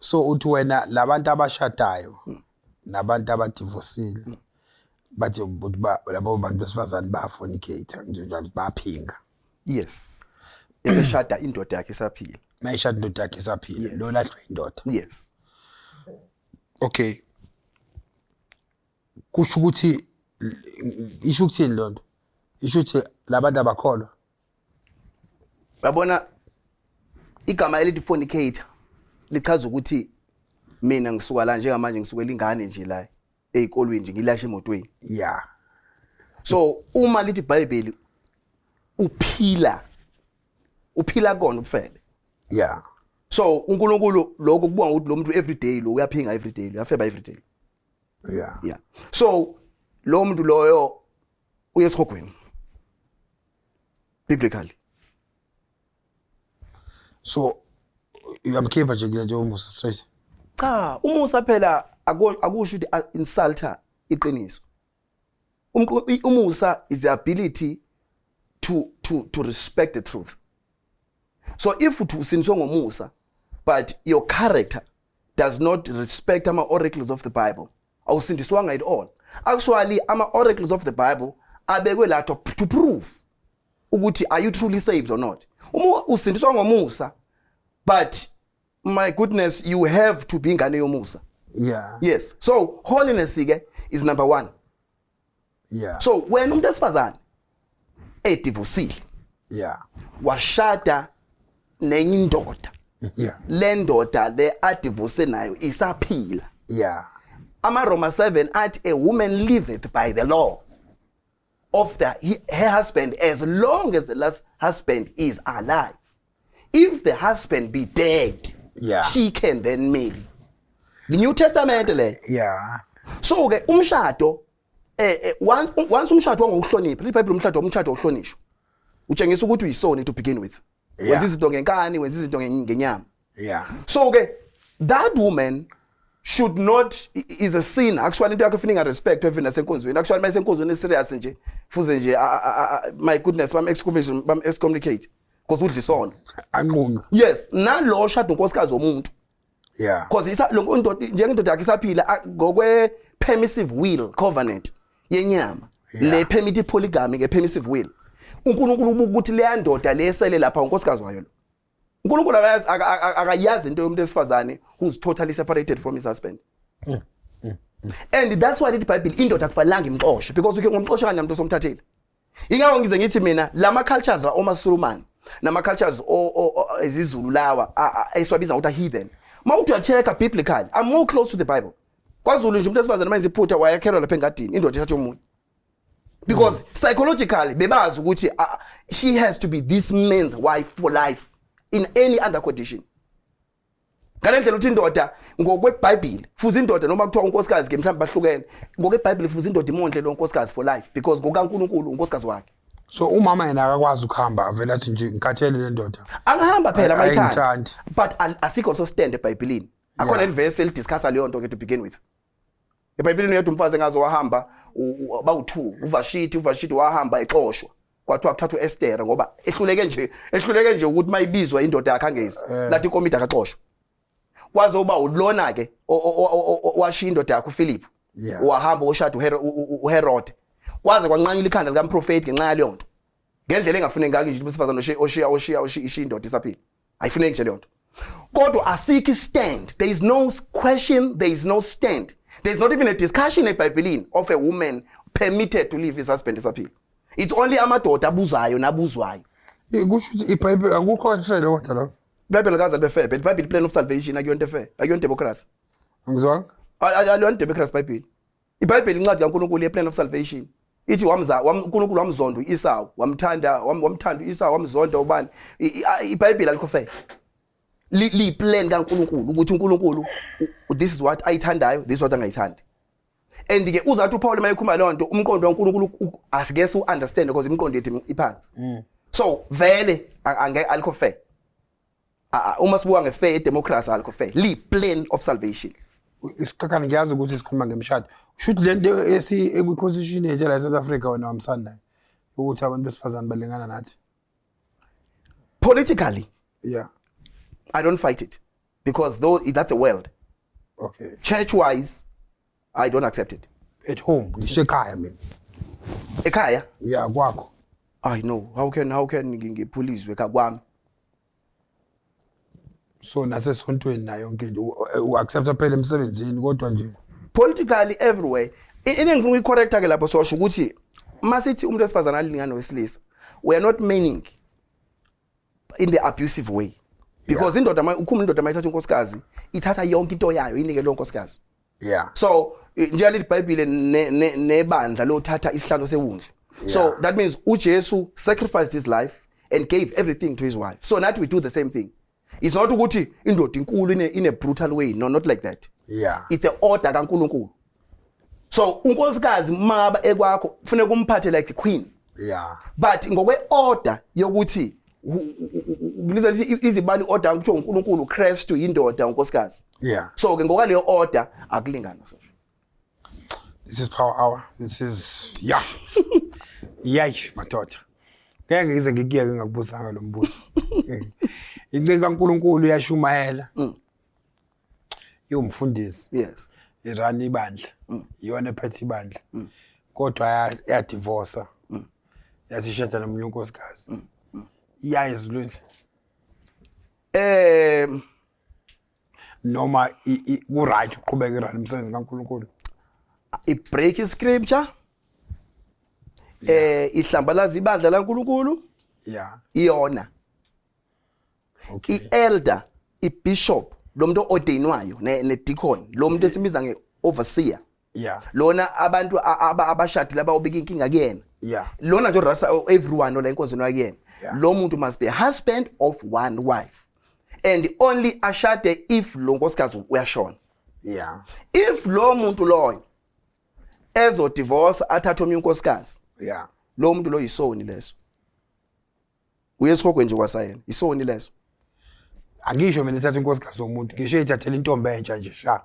so uthi wena labantu abashadayo nabantu abadivosile, bathi ukuthi labo bantu besifazane bayafornicate, njalo bayaphinga. Yes, ebeshada indoda yakhe isaphila. Mayishada indoda yakhe isaphila. Yes. Lo lahlwe indoda. Yes. Okay, kusho ukuthi, isho ukuthini lonto? Isho ukuthi labantu abakholwa? Yabona, igama elithi fornicator lichaza ukuthi mina ngisuka la njengamanje, ngisukela ingane nje la ezikolweni nje, ngilashe emotweni. So uma lithi iBhayibheli uphila kona ubufebe. So uNkulunkulu lokho kubonga ukuthi lo muntu every day lo uyaphinga, every day uyafeba, every day. Yeah, so lo muntu loyo uye esihogweni biblically. So uyamkhipha nje kule nto umusa straight? Cha, umusa phela akusho ukuthi insulta iqiniso. Umusa is the ability to respect the truth. So if uthi usindiswe ngomusa but your character does not respect ama oracles of the Bible, awusindiswanga at all. Actually, ama oracles of the Bible abekwe la to prove ukuthi are you truly saved or not. Uma usindiswa ngomusa, but my goodness, you have to be ingane yomusa. Yes, so holiness ke is number 1. So wena umuntu esifazane edivosile washada nenye indoda, le ndoda le adivose nayo isaphila, amaRoma 7 athi a woman liveth by the law of her husband as long as the last husband is alive. If the husband be dead, she can then marry. The New Testament le. So ke umshado, once umshado wangokuhlonipha, iBhayibheli umshado uhlonishwa, utshengisa ukuthi uyisoni to begin with. Wenza izinto ngenkani, wenza izinto ngenyama. So ke that woman should not, is a sin actually. Into yakhe ufuna inga-respect even nasenkonzweni. Actually, mayisenkonzweni serious nje, fuze nje my goodness, bam excommunicate, bam excommunicate because udla isono. Anqunywe. Yes, nalo shada unkosikazi womuntu. Because isa lo ndoda, njengendoda yakhe isaphila, ngokwe permissive will covenant yenyama, le permitted polygamy nge permissive will, uNkulunkulu ubuka ukuthi leya ndoda lesele lapha unkosikazi wayo lo. uNkulunkulu akayazi, akayazi into yomuntu esifazane who's totally separated from his husband. And that's why lithi iBhayibheli indoda akufanelanga imxoshe, because uke ngomxosha kanjani umuntu osomthathile? Ingakho ngize ngithi mina lama cultures omasulumane. Nama cultures ezizulu lawa esiwabiza ngokuthi heathen. Mawuthi uya-check biblically, I'm more close to the Bible. KwaZulu nje umuntu wesifazane mayenza iphutha wayakhelwa lapha engadini, indoda ithatha omunye. Because psychologically bebazi ukuthi she has to be this man's wife for life in any other condition. Ngale ndlela uthi indoda ngokweBhayibheli, fuze indoda noma kuthiwa unkosikazi ke mhlawumbe bahlukene, ngokweBhayibheli fuze indoda imondle lo nkosikazi for life because ngokaNkulunkulu unkosikazi wakhe. So umama yena akakwazi ukuhamba avele athi nje ngikhathele le ndoda. Angahamba phela mayithanda. Ayingithandi. But asikho so stand eBhayibhelini. Akhona livesi elidiscussa leyo nto ke to begin with. EBhayibhelini uyedwa umfazi engaze wahamba bawu2 uVashiti wahamba exoshwa. Kwathiwa kuthathwa uEsther ngoba ehluleke nje ukuthi mayibizwa indoda yakhe angezi. Lathi ikomiti akaxoshwa. Kwazoba ulona ke washiya indoda yakhe uPhilip. Wahamba oshada uHerod. Kwaze kwanqanyula ikhanda likamprofeti ngenxa yaleyo nto. Ngendlela engafuneki ngake nje umsifazane oshiya oshiya indoda isaphila. Ayifuneki nje leyo nto. Kodwa asikho stand. There is no question, there is no stand. There is not even a discussion eBhayibhelini of a woman permitted to leave his husband esaphila. It's only amadoda abuzayo nabuzwayo. Kusho ukuthi iBhayibheli akukho fair kodwa lokho. iBhayibheli kaze libe fair. iBhayibheli plan of salvation akuyonto fair. Akuyona democracy. Angizwanga? Aliyona democracy iBhayibheli. iBhayibheli incwadi kaNkulunkulu ye plan of salvation. Ithi uNkulunkulu wamzonda uEsau, wamthanda wamthanda uEsau, wamzonda ubani. iBhayibheli alikho fair. Li plan kaNkulunkulu ukuthi uNkulunkulu this is what ayithandayo, this is what angayithandi. And ke uzathi uPaul mayekhuluma leyo nto umqondo kaNkulunkulu asike su understand because imiqondo yethu iphansi. So vele alikho fair. Uma sibuka ngefair democracy alikho fair. Li plan of salvation. Isikhakhane ngiyazi ukuthi sikhuluma ngemishado. Shuthi lento esi ekwi-constitution yethu la eSouth Africa wena wamsanda ukuthi abantu besifazane balingana nathi. Politically, Yeah. I don't fight it because though that's a world. Okay. Church wise, I don't accept it. At home, ngisho ekhaya mina. Ekhaya? Yeah, kwakho. I know. How can ngiphulizwe kwami? So nasesontweni nayo yonke into u-accepta phela emsebenzini kodwa nje politically everywhere. Into engifuna ukuyicorrecta ke lapho sosho ukuthi masithi umuntu wesifazane alingana nowesilisa, we are not meaning in the abusive way. Because indoda ukhuma indoda mayithatha unkosikazi, ithatha yonke into yayo inike lo nkosikazi. So njalo iBhayibheli nebandla lothatha isihlalo sewundlu. So that means uJesu sacrificed his life and gave everything to his wife. So that we do the same thing. It's not ukuthi indoda inkulu in a brutal way. No, not like that. It's an order kaNkulunkulu. So unkosikazi maba ekwakho kufuneka umphathe like a queen. But ngokwe order yokuthi izibali order kuthiwa uNkulunkulu Kristu indoda unkosikazi. So ke ngokwaleyo order akulingana so. This is Power Hour. This is yeah. Yay madoda. Ngeke ngize ngikuyeke ngakubuzanga lo mbuzo. Inceku kaNkulunkulu iyashumayela. Iwumfundisi. Yes. Irani ibandla. Iyona ephethe ibandla. Kodwa yadivorce. Yasishada nomunye unkosikazi. Iya ezulwini. Noma ku right uqhubeka irani umsebenzi kaNkulunkulu. I break scripture. Ihlambalaza ibandla laNkulunkulu. Iyona. Okay. I-elder, i-bishop, lo muntu ordainwayo ne deacon, lo muntu esimiza nge-overseer. Lona abantu abashadile abawubika inkinga kuyena. Lona nje rasa everyone ola enkonzweni wakuyena. Lo muntu must be a husband of one wife. And only ashade if lo nkosikazi uyashona. If lo muntu loyo ezo divorce athathe omnye unkosikazi. Lo muntu lo yisoni leso. Uyesihogweni nje kwasayena, isoni leso. Angisho mina ethatha unkosikazi womuntu, ngisho ethathela intombi entsha nje sha.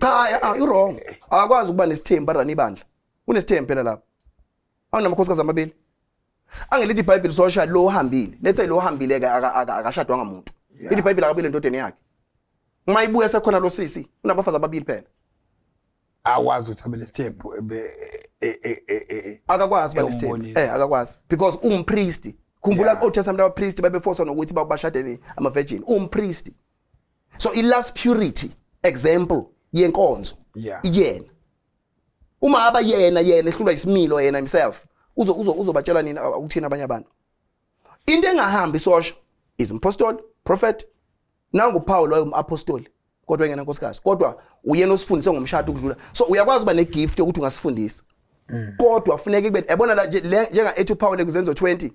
Cha, you wrong. Akwazi ukuba nesithembu barani ibandla. Unesithembu phela lapho. Awunamakhosikazi amabili. Angelithi iBhayibheli sosha lo uhambile. Let's say lo uhambile ke akashadwanga muntu. Ithi iBhayibheli akabile endodeni yakhe. Uma ibuya sekhona lo sisi, unabafazi ababili phela. Akwazi ukuthi abe nesithembu akakwazi ukuba nesithembu. Akakwazi because umpriest. Khumbula Old Testament abapriest babeforce nokuthi bashade ama virgin. Umpriest. So i last purity example yenkonzo. Iyena. Uma aba yena ehlulwa isimilo yena himself. Uzobatshela nini ukuthina abanye abantu. Into engahambi, sosha, is impostoli, prophet. Nangu Paul wayumapostoli kodwa engenankosikazi, kodwa uyena osifundise ngomshado ukudlula. So uyakwazi uba negift yokuthi ungasifundisa, kodwa funeka kube yabona la njenga ethi uPaul kuzenzo 20,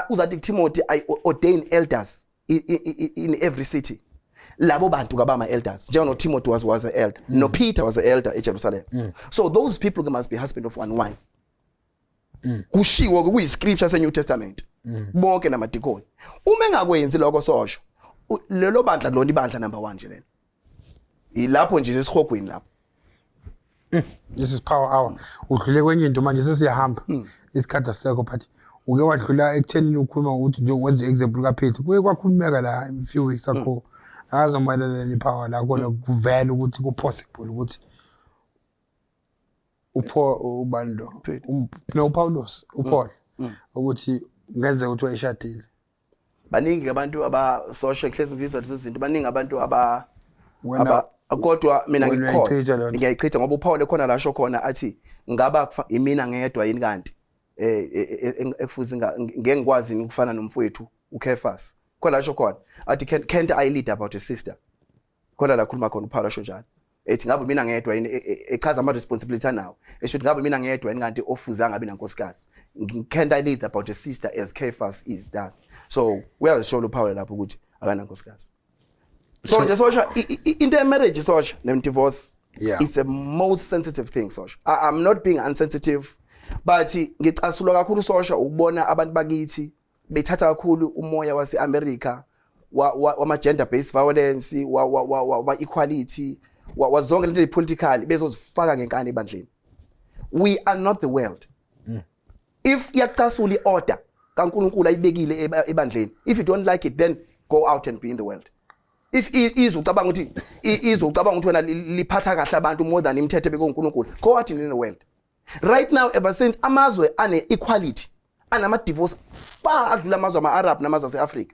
uzathi kuTimothy, "I ordain elders in every city." Labo bantu kabama elders, njengoba Timothy was an elder, no Peter was an elder eJerusalem. So those people must be husband of one wife. Kushiwo kuyi scripture se New Testament, bonke namadikoni. Uma engakwenzi lokho, sosho, lelo bandla lona ibandla number 1 nje lelo, ilapho nje esihogweni lapho. This is Power Hour. Udlule kwenye into manje, sesiyahamba, isikhathi asisekho, but uke wadlula ekuthenini ukhuluma ngokuthi nje wenze example kaPeter. Kuye kwakhulumeka la a few weeks ago, akaze mayelana nepower la khona kuvela ukuthi ku-possible ukuthi upho ubani lo, no Paulos, uPaul, ukuthi kungenzeka ukuthi wayeshadile. Baningi abantu aba social, hlezi ngizwa lezi zinto, baningi abantu aba Wena kodwa mina wena ngikholwa uyayichitha loo nto. Ngiyayichitha ngoba uPaul ekhona la asho khona athi ngaba imina ngedwa yini kanti ekufuze ngeke ngikwazi yini ukufana nomfowethu uKefas? Khona la asho khona athi, Can't I lead about a sister?" Khona la khuluma khona uPaul asho njalo, ethi ngabe mina ngedwa yini, echaza ama responsibility anawo, esho ukuthi ngabe mina ngedwa yini kanti ofuze angabi nankosikazi? Can't I lead about a sister as Cephas is does? So uyazisho uPaul lapho ukuthi akanankosikazi. So nje, sosha, into ye marriage, sosha, ne divorce, it's a most sensitive thing, sosha. I'm not being unsensitive, but ngicasulwa kakhulu, sosha, ukubona abantu bakithi bethatha kakhulu umoya wase-America wama gender based violence, wa equality, wa zonke lento political, bezozifaka ngenkani ebandleni. We are not the world. If iyacasula iorder kaNkuluNkulu ayibekile ebandleni, if you don't like it, then go out and be in the world. If izwe ucabanga ukuthi izwe ucabanga ukuthi wena liphatha kahle abantu more than imithetho ebekwe uNkulunkulu, go out in the world. Right now, ever since amazwe ane equality anama divorce far adlula amazwe ama-Arab namazwe ase-Africa,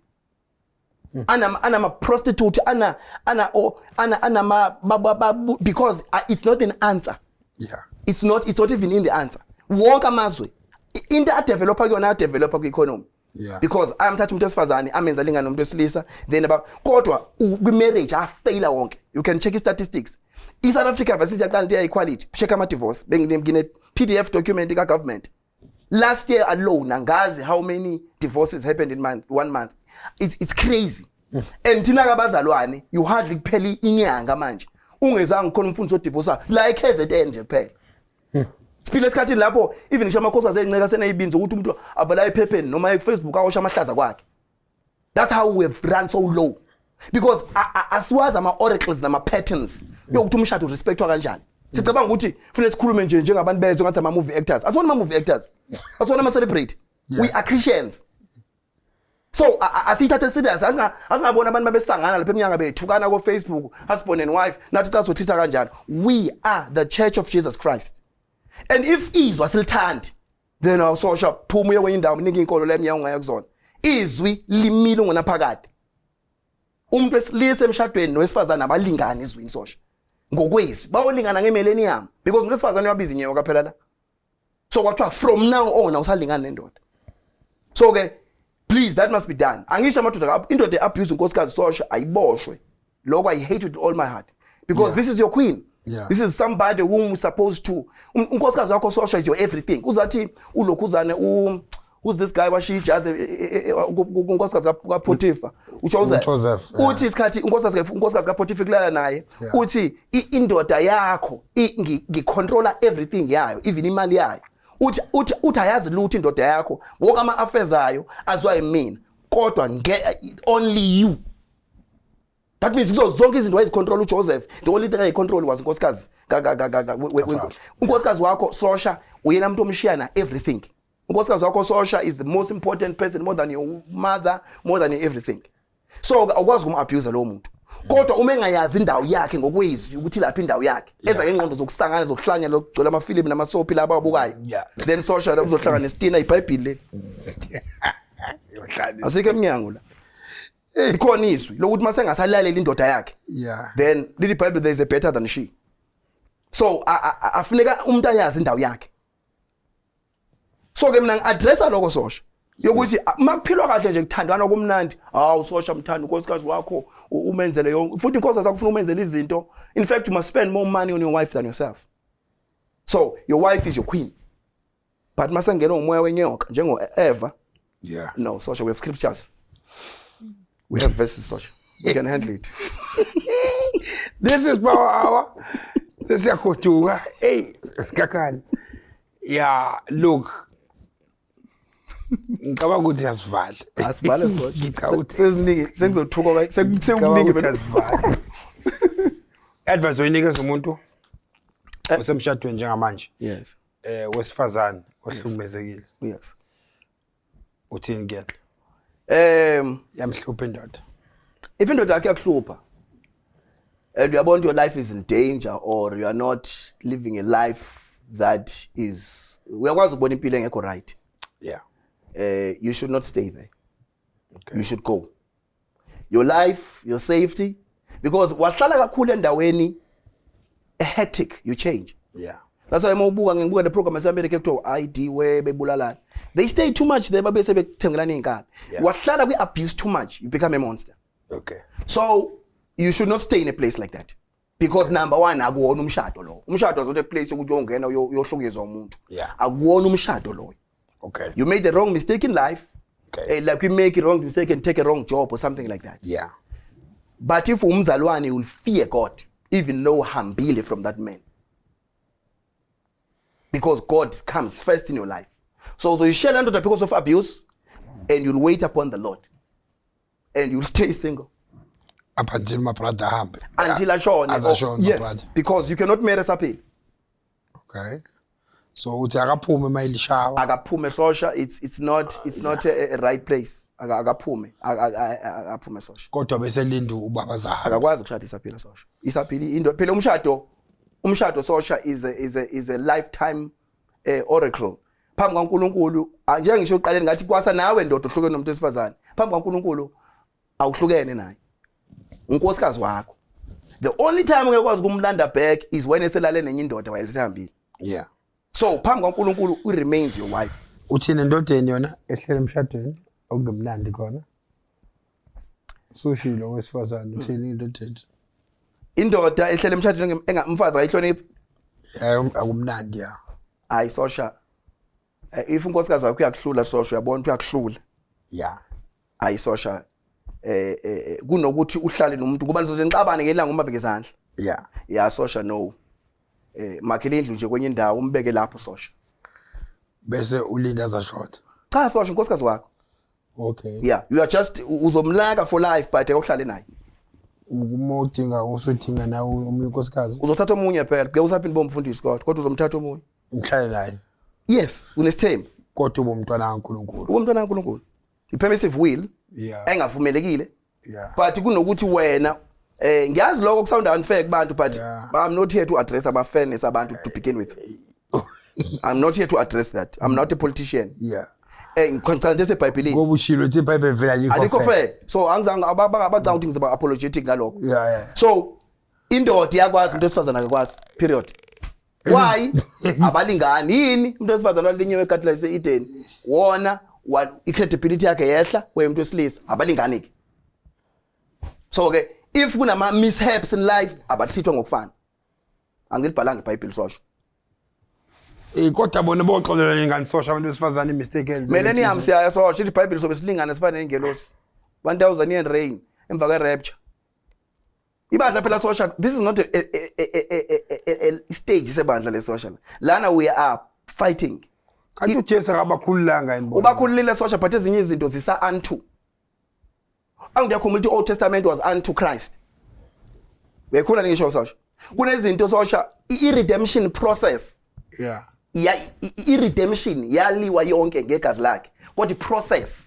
anama prostitute, ana ana o ana anama because it's not an answer. It's not even in the answer. Wonke amazwe into adevelopa kuyona, adevelopa kwi-economy, because ayamthatha umuntu wesifazane amenza lingana nomuntu wesilisa, then kodwa kwi-marriage afeyila wonke. You can check i-statistics. I-South Africa versus yaqala into ya-equality, check ama-divorce. Ngine-PDF document ka-government. Last year alone, angazi how many divorces happened in month, one month. It's crazy. And thina kabazalwane, you hardly kuphela inyanga manje ungezange khona umfundisi odivorsa la e-KZN nje kuphela. Siphila esikhathini lapho even ngisho amakhosikazi enceka seneyibinzi ukuthi umuntu avela ephepheni noma ku-Facebook awosha amahlaza kwakhe. That's how we have run so low, because asiwazi ama-oracles nama-patterns yokuthi umshado urespectwa kanjani. Sicabanga ukuthi kufanele sikhulume nje njengabantu bezwe ngathi ama-movie actors. Asiwona ama-movie actors, asiwona ama-celebrity. We are Christians, so asiyithathe serious. Asingaboni abantu babesangana lapha eminyanga bethukana ko-Facebook, husband and wife, nathi cha sothatha kanjalo. We are the church of Jesus Christ, and if izwi asilithandi, then awusosha, phuma uye kwenye indawo. Mningi inkolo la eminyanga ungaya kuzona. Izwi limile ungonaphakade. Umuntu wesilisa emshadweni nowesifazane abalingani ezwini, sosha. Ngokwezwi bawolingana ngemillennium, because umuntu wesifazane uyabiza inyoka phela la. So kwathiwa from now on awusalingani nendoda. So ke please, that must be done. Angisho amadoda, indoda abuse unkosikazi, sosha, ayiboshwe. Lokho I hate with all my heart, because this is your queen. This is somebody whom is supposed to unkosikazi wakho, sosha, is your everything. Uzathi ulokhuzane u who's this guy washiya ijazi unkosikazi kaPotiphar, uJoseph? uJoseph, yeah. Uthi isikhathi unkosikazi kaPotiphar kulala naye, uthi indoda yakho ngicontrola everything yayo, even imali yayo. Uthi ayazi lutho indoda yakho, wonke ama affairs ayo azwa yimina, kodwa only you. That means kuzo zonke izinto wayezicontrol uJoseph, the only thing ayicontrol was unkosikazi unkosikazi wakho, sosha. Uyena umuntu omshiya na everything. Unkosikazi wakho, sosha, is the most important person, more than your mother, more than everything. So awukwazi ukum-abuse lowo muntu. Kodwa uma engayazi indawo yakhe ngokwezwi ukuthi lapha indawo yakhe, eza ngengqondo zokusangana, zokuhlanya, lokugcwela amafilimu namasoapie laba ababukayo, then sosha, la uzohlangana nesitina. Ibhayibhili leli, asikho emnyango la. Ikhona izwi lokuthi mase engasalaleli indoda yakhe, then lithi iBhayibheli there is a better than she. So afuneka umuntu ayazi indawo yakhe. So ke mina ngi-addressa lokho, sosha. Yokuthi makuphilwa kahle nje, kuthandwana kumnandi, hawu sosha, mthanda unkosikazi wakho, umenzele yonke, futhi inkosikazi akufuna umenzele izinto. In fact, you must spend more money on your wife than yourself. So your wife is your queen, but masengena umoya wenyoka njengo Eva, no sosha, we have scriptures, we have verses, sosha, we can handle it. This is Power Hour. Sesiyagoduka. Hey, Sikhakhane. Yeah, look. Ngicabanga ukuthi asivale. Asivale, sosha. Ngicabanga ukuthi Seziningi, sengizothuka, ngicabanga sekuningi. ukuthi asivale. Advice oyinikeza umuntu osemshadweni njengamanje, wesifazane ohlukumezekile. Uthini kuyena? Yamhlupha indoda. If indoda yakhe yakuhlupha and uyabona your life is in danger or you are not living a life that is, uyakwazi ukubona impilo engekho right, you should not stay there. You should go. Your life, your safety, because wahlala kakhulu endaweni hectic, you change. That's why uma ubuka, ngibuka le program yaseAmerica ekuthiwa ID, where bebulalana, they stay too much there, babe sebethengelana iy'nkabi. Wahlala kwi-abuse too much, you become a monster. So you should not stay in a place like that because number one, akuwona umshado lo. Umshado is not a place yokuthi uyongena uyohlukunyezwa umuntu. Akuwona umshado loyo. You made the wrong mistake in life. Like we make a wrong mistake and take a wrong job or something like that. But if umzalwane, you will fear God even though hambile from that man, because God comes first in your life. So uzoyishela ndoda because of abuse, and you'll wait upon the Lord and you'll stay single. Up until my brother ahambe. Until ashone. Aze ashone, my Yes, brother. because you cannot marry esaphila. Okay. So uthi akaphume mayilishawa. Akaphume, sosha. It's not a right place. Akaphume. Akaphume, sosha. Kodwa bese linda ubaba zahambe. Akakwazi ukushada isaphila, sosha. Isaphila into phela, umshado, sosha, is a lifetime oracle phambi kaNkuluNkulu. Njengisho uqaleni ngathi kwasa nawe ndoda uhlukene nomuntu wesifazane, phambi kaNkuluNkulu awuhlukene naye, unkosikazi wakho. The only time ungekwazi ukumlanda back is when eselale nenye indoda wayesehambile. So phambi kaNkuluNkulu u remains your wife. Uthini endodeni yona ehlele emshadweni okungemnandi khona? Sushilo wesifazane, uthini endodeni? Indoda ehlele emshadweni umfazi ayihloniphi. Akumnandi, ya. Hayi sosha, if unkosikazi wakho uyakuhlula, sosha, uyabona ukuthi uyakuhlula, hayi sosha, kunokuthi uhlale nomuntu kuba nizoze nixabane ngelanga umbambe ngezandla. Ya sosha, no, makhele indlu nje kwenye indawo, umbeke lapho, sosha. Bese ulinda azashona. Cha sosha, unkosikazi wakho. Yeah, you are just uzomlaka for life, but awuhlale naye. Uma udinga, usudinga nawe omunye unkosikazi. Uzothatha omunye phela, ke usaphinde bomfundisi, kodwa uzomthatha omunye. Ngihlale naye. Yes, unesithembu. Kodwa ube umntwana kaNkuluNkulu. Ube umntwana kaNkuluNkulu, i-permissive will engavumelekile. But kunokuthi wena, ngiyazi lokho kusound unfair kubantu, but I'm not here to address aba fairness abantu to begin with. I'm not here to address that. I'm not a politician. Ngiconcentrate eBhayibhelini. Ngoba ushilo uthi iBhayibheli vele alikho Alikho fair. fair. So angizange abacanga ukuthi ngizoba apologetic ngalokho. Yeah. So indoda iyakwazi, umuntu wesifazane akakwazi, period. Why? Abalingani. Yini? Umuntu wesifazane walinyiwe egadini lase-Eden, wona i-credibility yakhe yehla kweyomuntu wesilisa. Abalingani ke. So ke if kunama mishaps in life, abatreatwa ngokufana. Angilibhalanga iBhayibheli, sosho. Kodwa bona boxolelana ingane, sosha, abantu besifazane mistake enze. Millennium siyaya, sosho, ithi iBhayibheli sobe silingane, sifane nengelosi. 1000 year reign emva kwe-rapture. Ibandla phela, sosha, this is not a stage sebandla lesosha. Lana we are fighting. Kanti uJesu akabakhululanga yini bona? Ubakhululile, sosha, but ezinye izinto zisa unto. Angiyakhumbula ukuthi Old Testament was unto Christ. Uyakhona ngisho, sosha. Kunezinto, sosha, i-redemption process, ya i-redemption yaliwa yonke ngegazi lakhe, kodwa i-process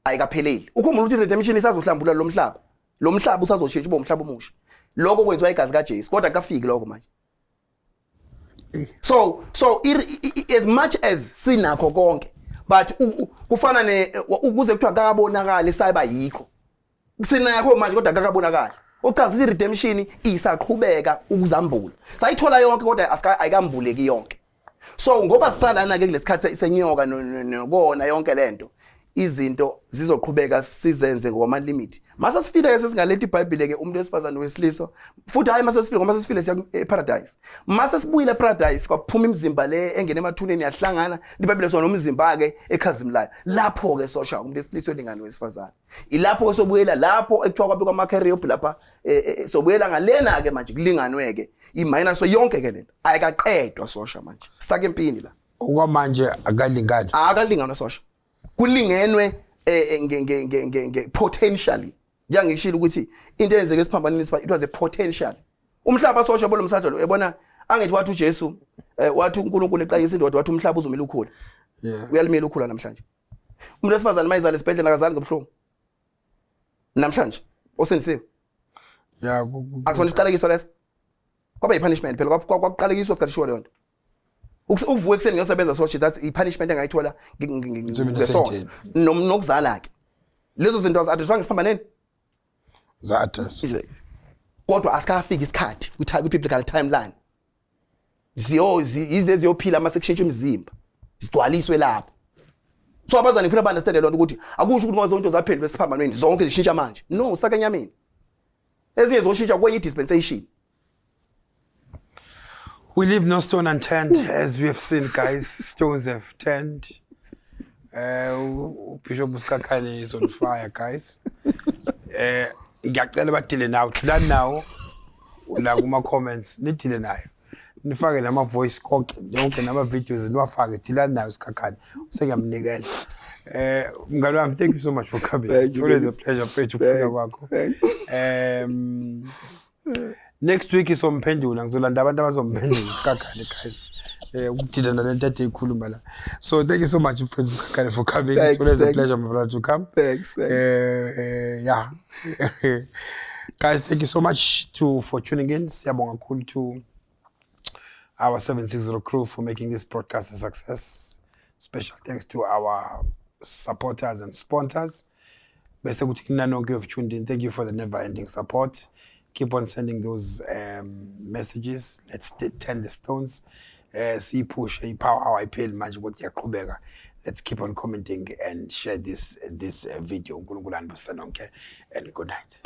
ayikapheleli. Ukhumbula ukuthi i-redemption isazohlambulula lo mhlaba, lo mhlaba usazoshintsha ube umhlaba omusha. Lokho kwenziwa igazi kaJesu, kodwa akafiki lokho manje. So as much as sinakho konke, but kufana ne ukuze kuthiwa akakabonakali, sayiba yikho sinakho manje, kodwa akakabonakali. Okuchaza ukuthi i-redemption isaqhubeka ukuzambula. Sayithola yonke, kodwa ayikambuleki yonke. So ngoba sisalana ke kulesikhathi senyoka nokona yonke lento, izinto zizoqhubeka sizenze ngokwama limit. Mase sifile ke sesingaletha iBhayibheli ke, umuntu wesifazane, wesilisa futhi. Hayi, mase sifile, ngoba sesifile siya eParadise. Mase sibuyile eParadise, kwaphuma imizimba le engene emathuneni, yahlangana iBhayibheli sona umzimba ke ekhazimulayo. Lapho ke sosha umuntu wesilisa olingana wesifazane, ilapho ke sobuyela lapho ekuthiwa kwabekwa amakheriyobhi lapha. Sobuyela ngalena ke manje, kulinganwe ke i-minus yonke ke lento ayikaqedwa, sosha. Manje sisake empini la. Okwamanje akalingani. Akalinganwa, sosha. Kulingenwe nge nge nge nge nge potentially, njengengishilo ukuthi into eyenzeke esiphambanini it was a potential. Umhlaba, sosha, bolo msatha lo ebona angithi wathi uJesu, wathi uNkulunkulu eqalisa indoda, wathi umhlaba uzomila ukhula. Uyalimila ukhula namhlanje. Umuntu wesifazane mayizala esibhedlela akazali ngobuhlungu namhlanje osindisiwe. Akusona isiqalekiso leso, kwaba yi-punishment phela. Kwakuqalekiswa sikhathi leyo nto. Ukuvuka ekuseni ngiyosebenza, sosha, that's i-punishment engayithola ngesonto. Nokuzala-ke, lezo zinto azi-addresswanga ngesiphambaneni. Za-address. Kodwa asikafiki isikhathi kwi-biblical timeline. Ziyo izilezi ziyophila mase kushintsha imizimba, zigcwaliswe lapho. So abazali ngifuna ba-understande loo nto, ukuthi akusho ukuthi ngoba zonke zaphendulwa esiphambanweni zonke zishintsha manje. No, saka enyameni, ezinye zoshintsha kwenye i-dispensation. We leave no stone unturned, as we have seen, guys. Stones have turned. Bishop Muskakane is on fire, guys. Ngiyacela badile nawo, dlani nawo la kuma comments, nidile nayo. Nifake nama voice konke, yonke nama videos niwafake, dilani nayo Sikhakhane. Sengiyamnikela. Mngani wami, thank you so much for coming. Thank It's you, always a baby. pleasure, mfethu, ukufika kwakho. Next week isomphendula, ngizolanda abantu abazomphendula Sikhakhane, guys, ukudila nalento ade ikhuluma la. So thank you so much, mfethu Sikhakhane, for coming. Thanks, It's always a thank pleasure, my brother, to come. Thanks, thanks. Yeah, guys, thank you so much to for tuning in. Siyabonga kakhulu to our 760 crew for making this broadcast a success. Special thanks to our supporters and sponsors. Bese kuthi kina nonke who've tuned in, thank you for the never ending support. Keep on sending those messages. Let's turn the stones, siyiphushe i-Power Hour, ayipheli manje kodwa iyaqhubeka. Let's keep on commenting and share this video. UNkulunkulu anibusise nonke and good night.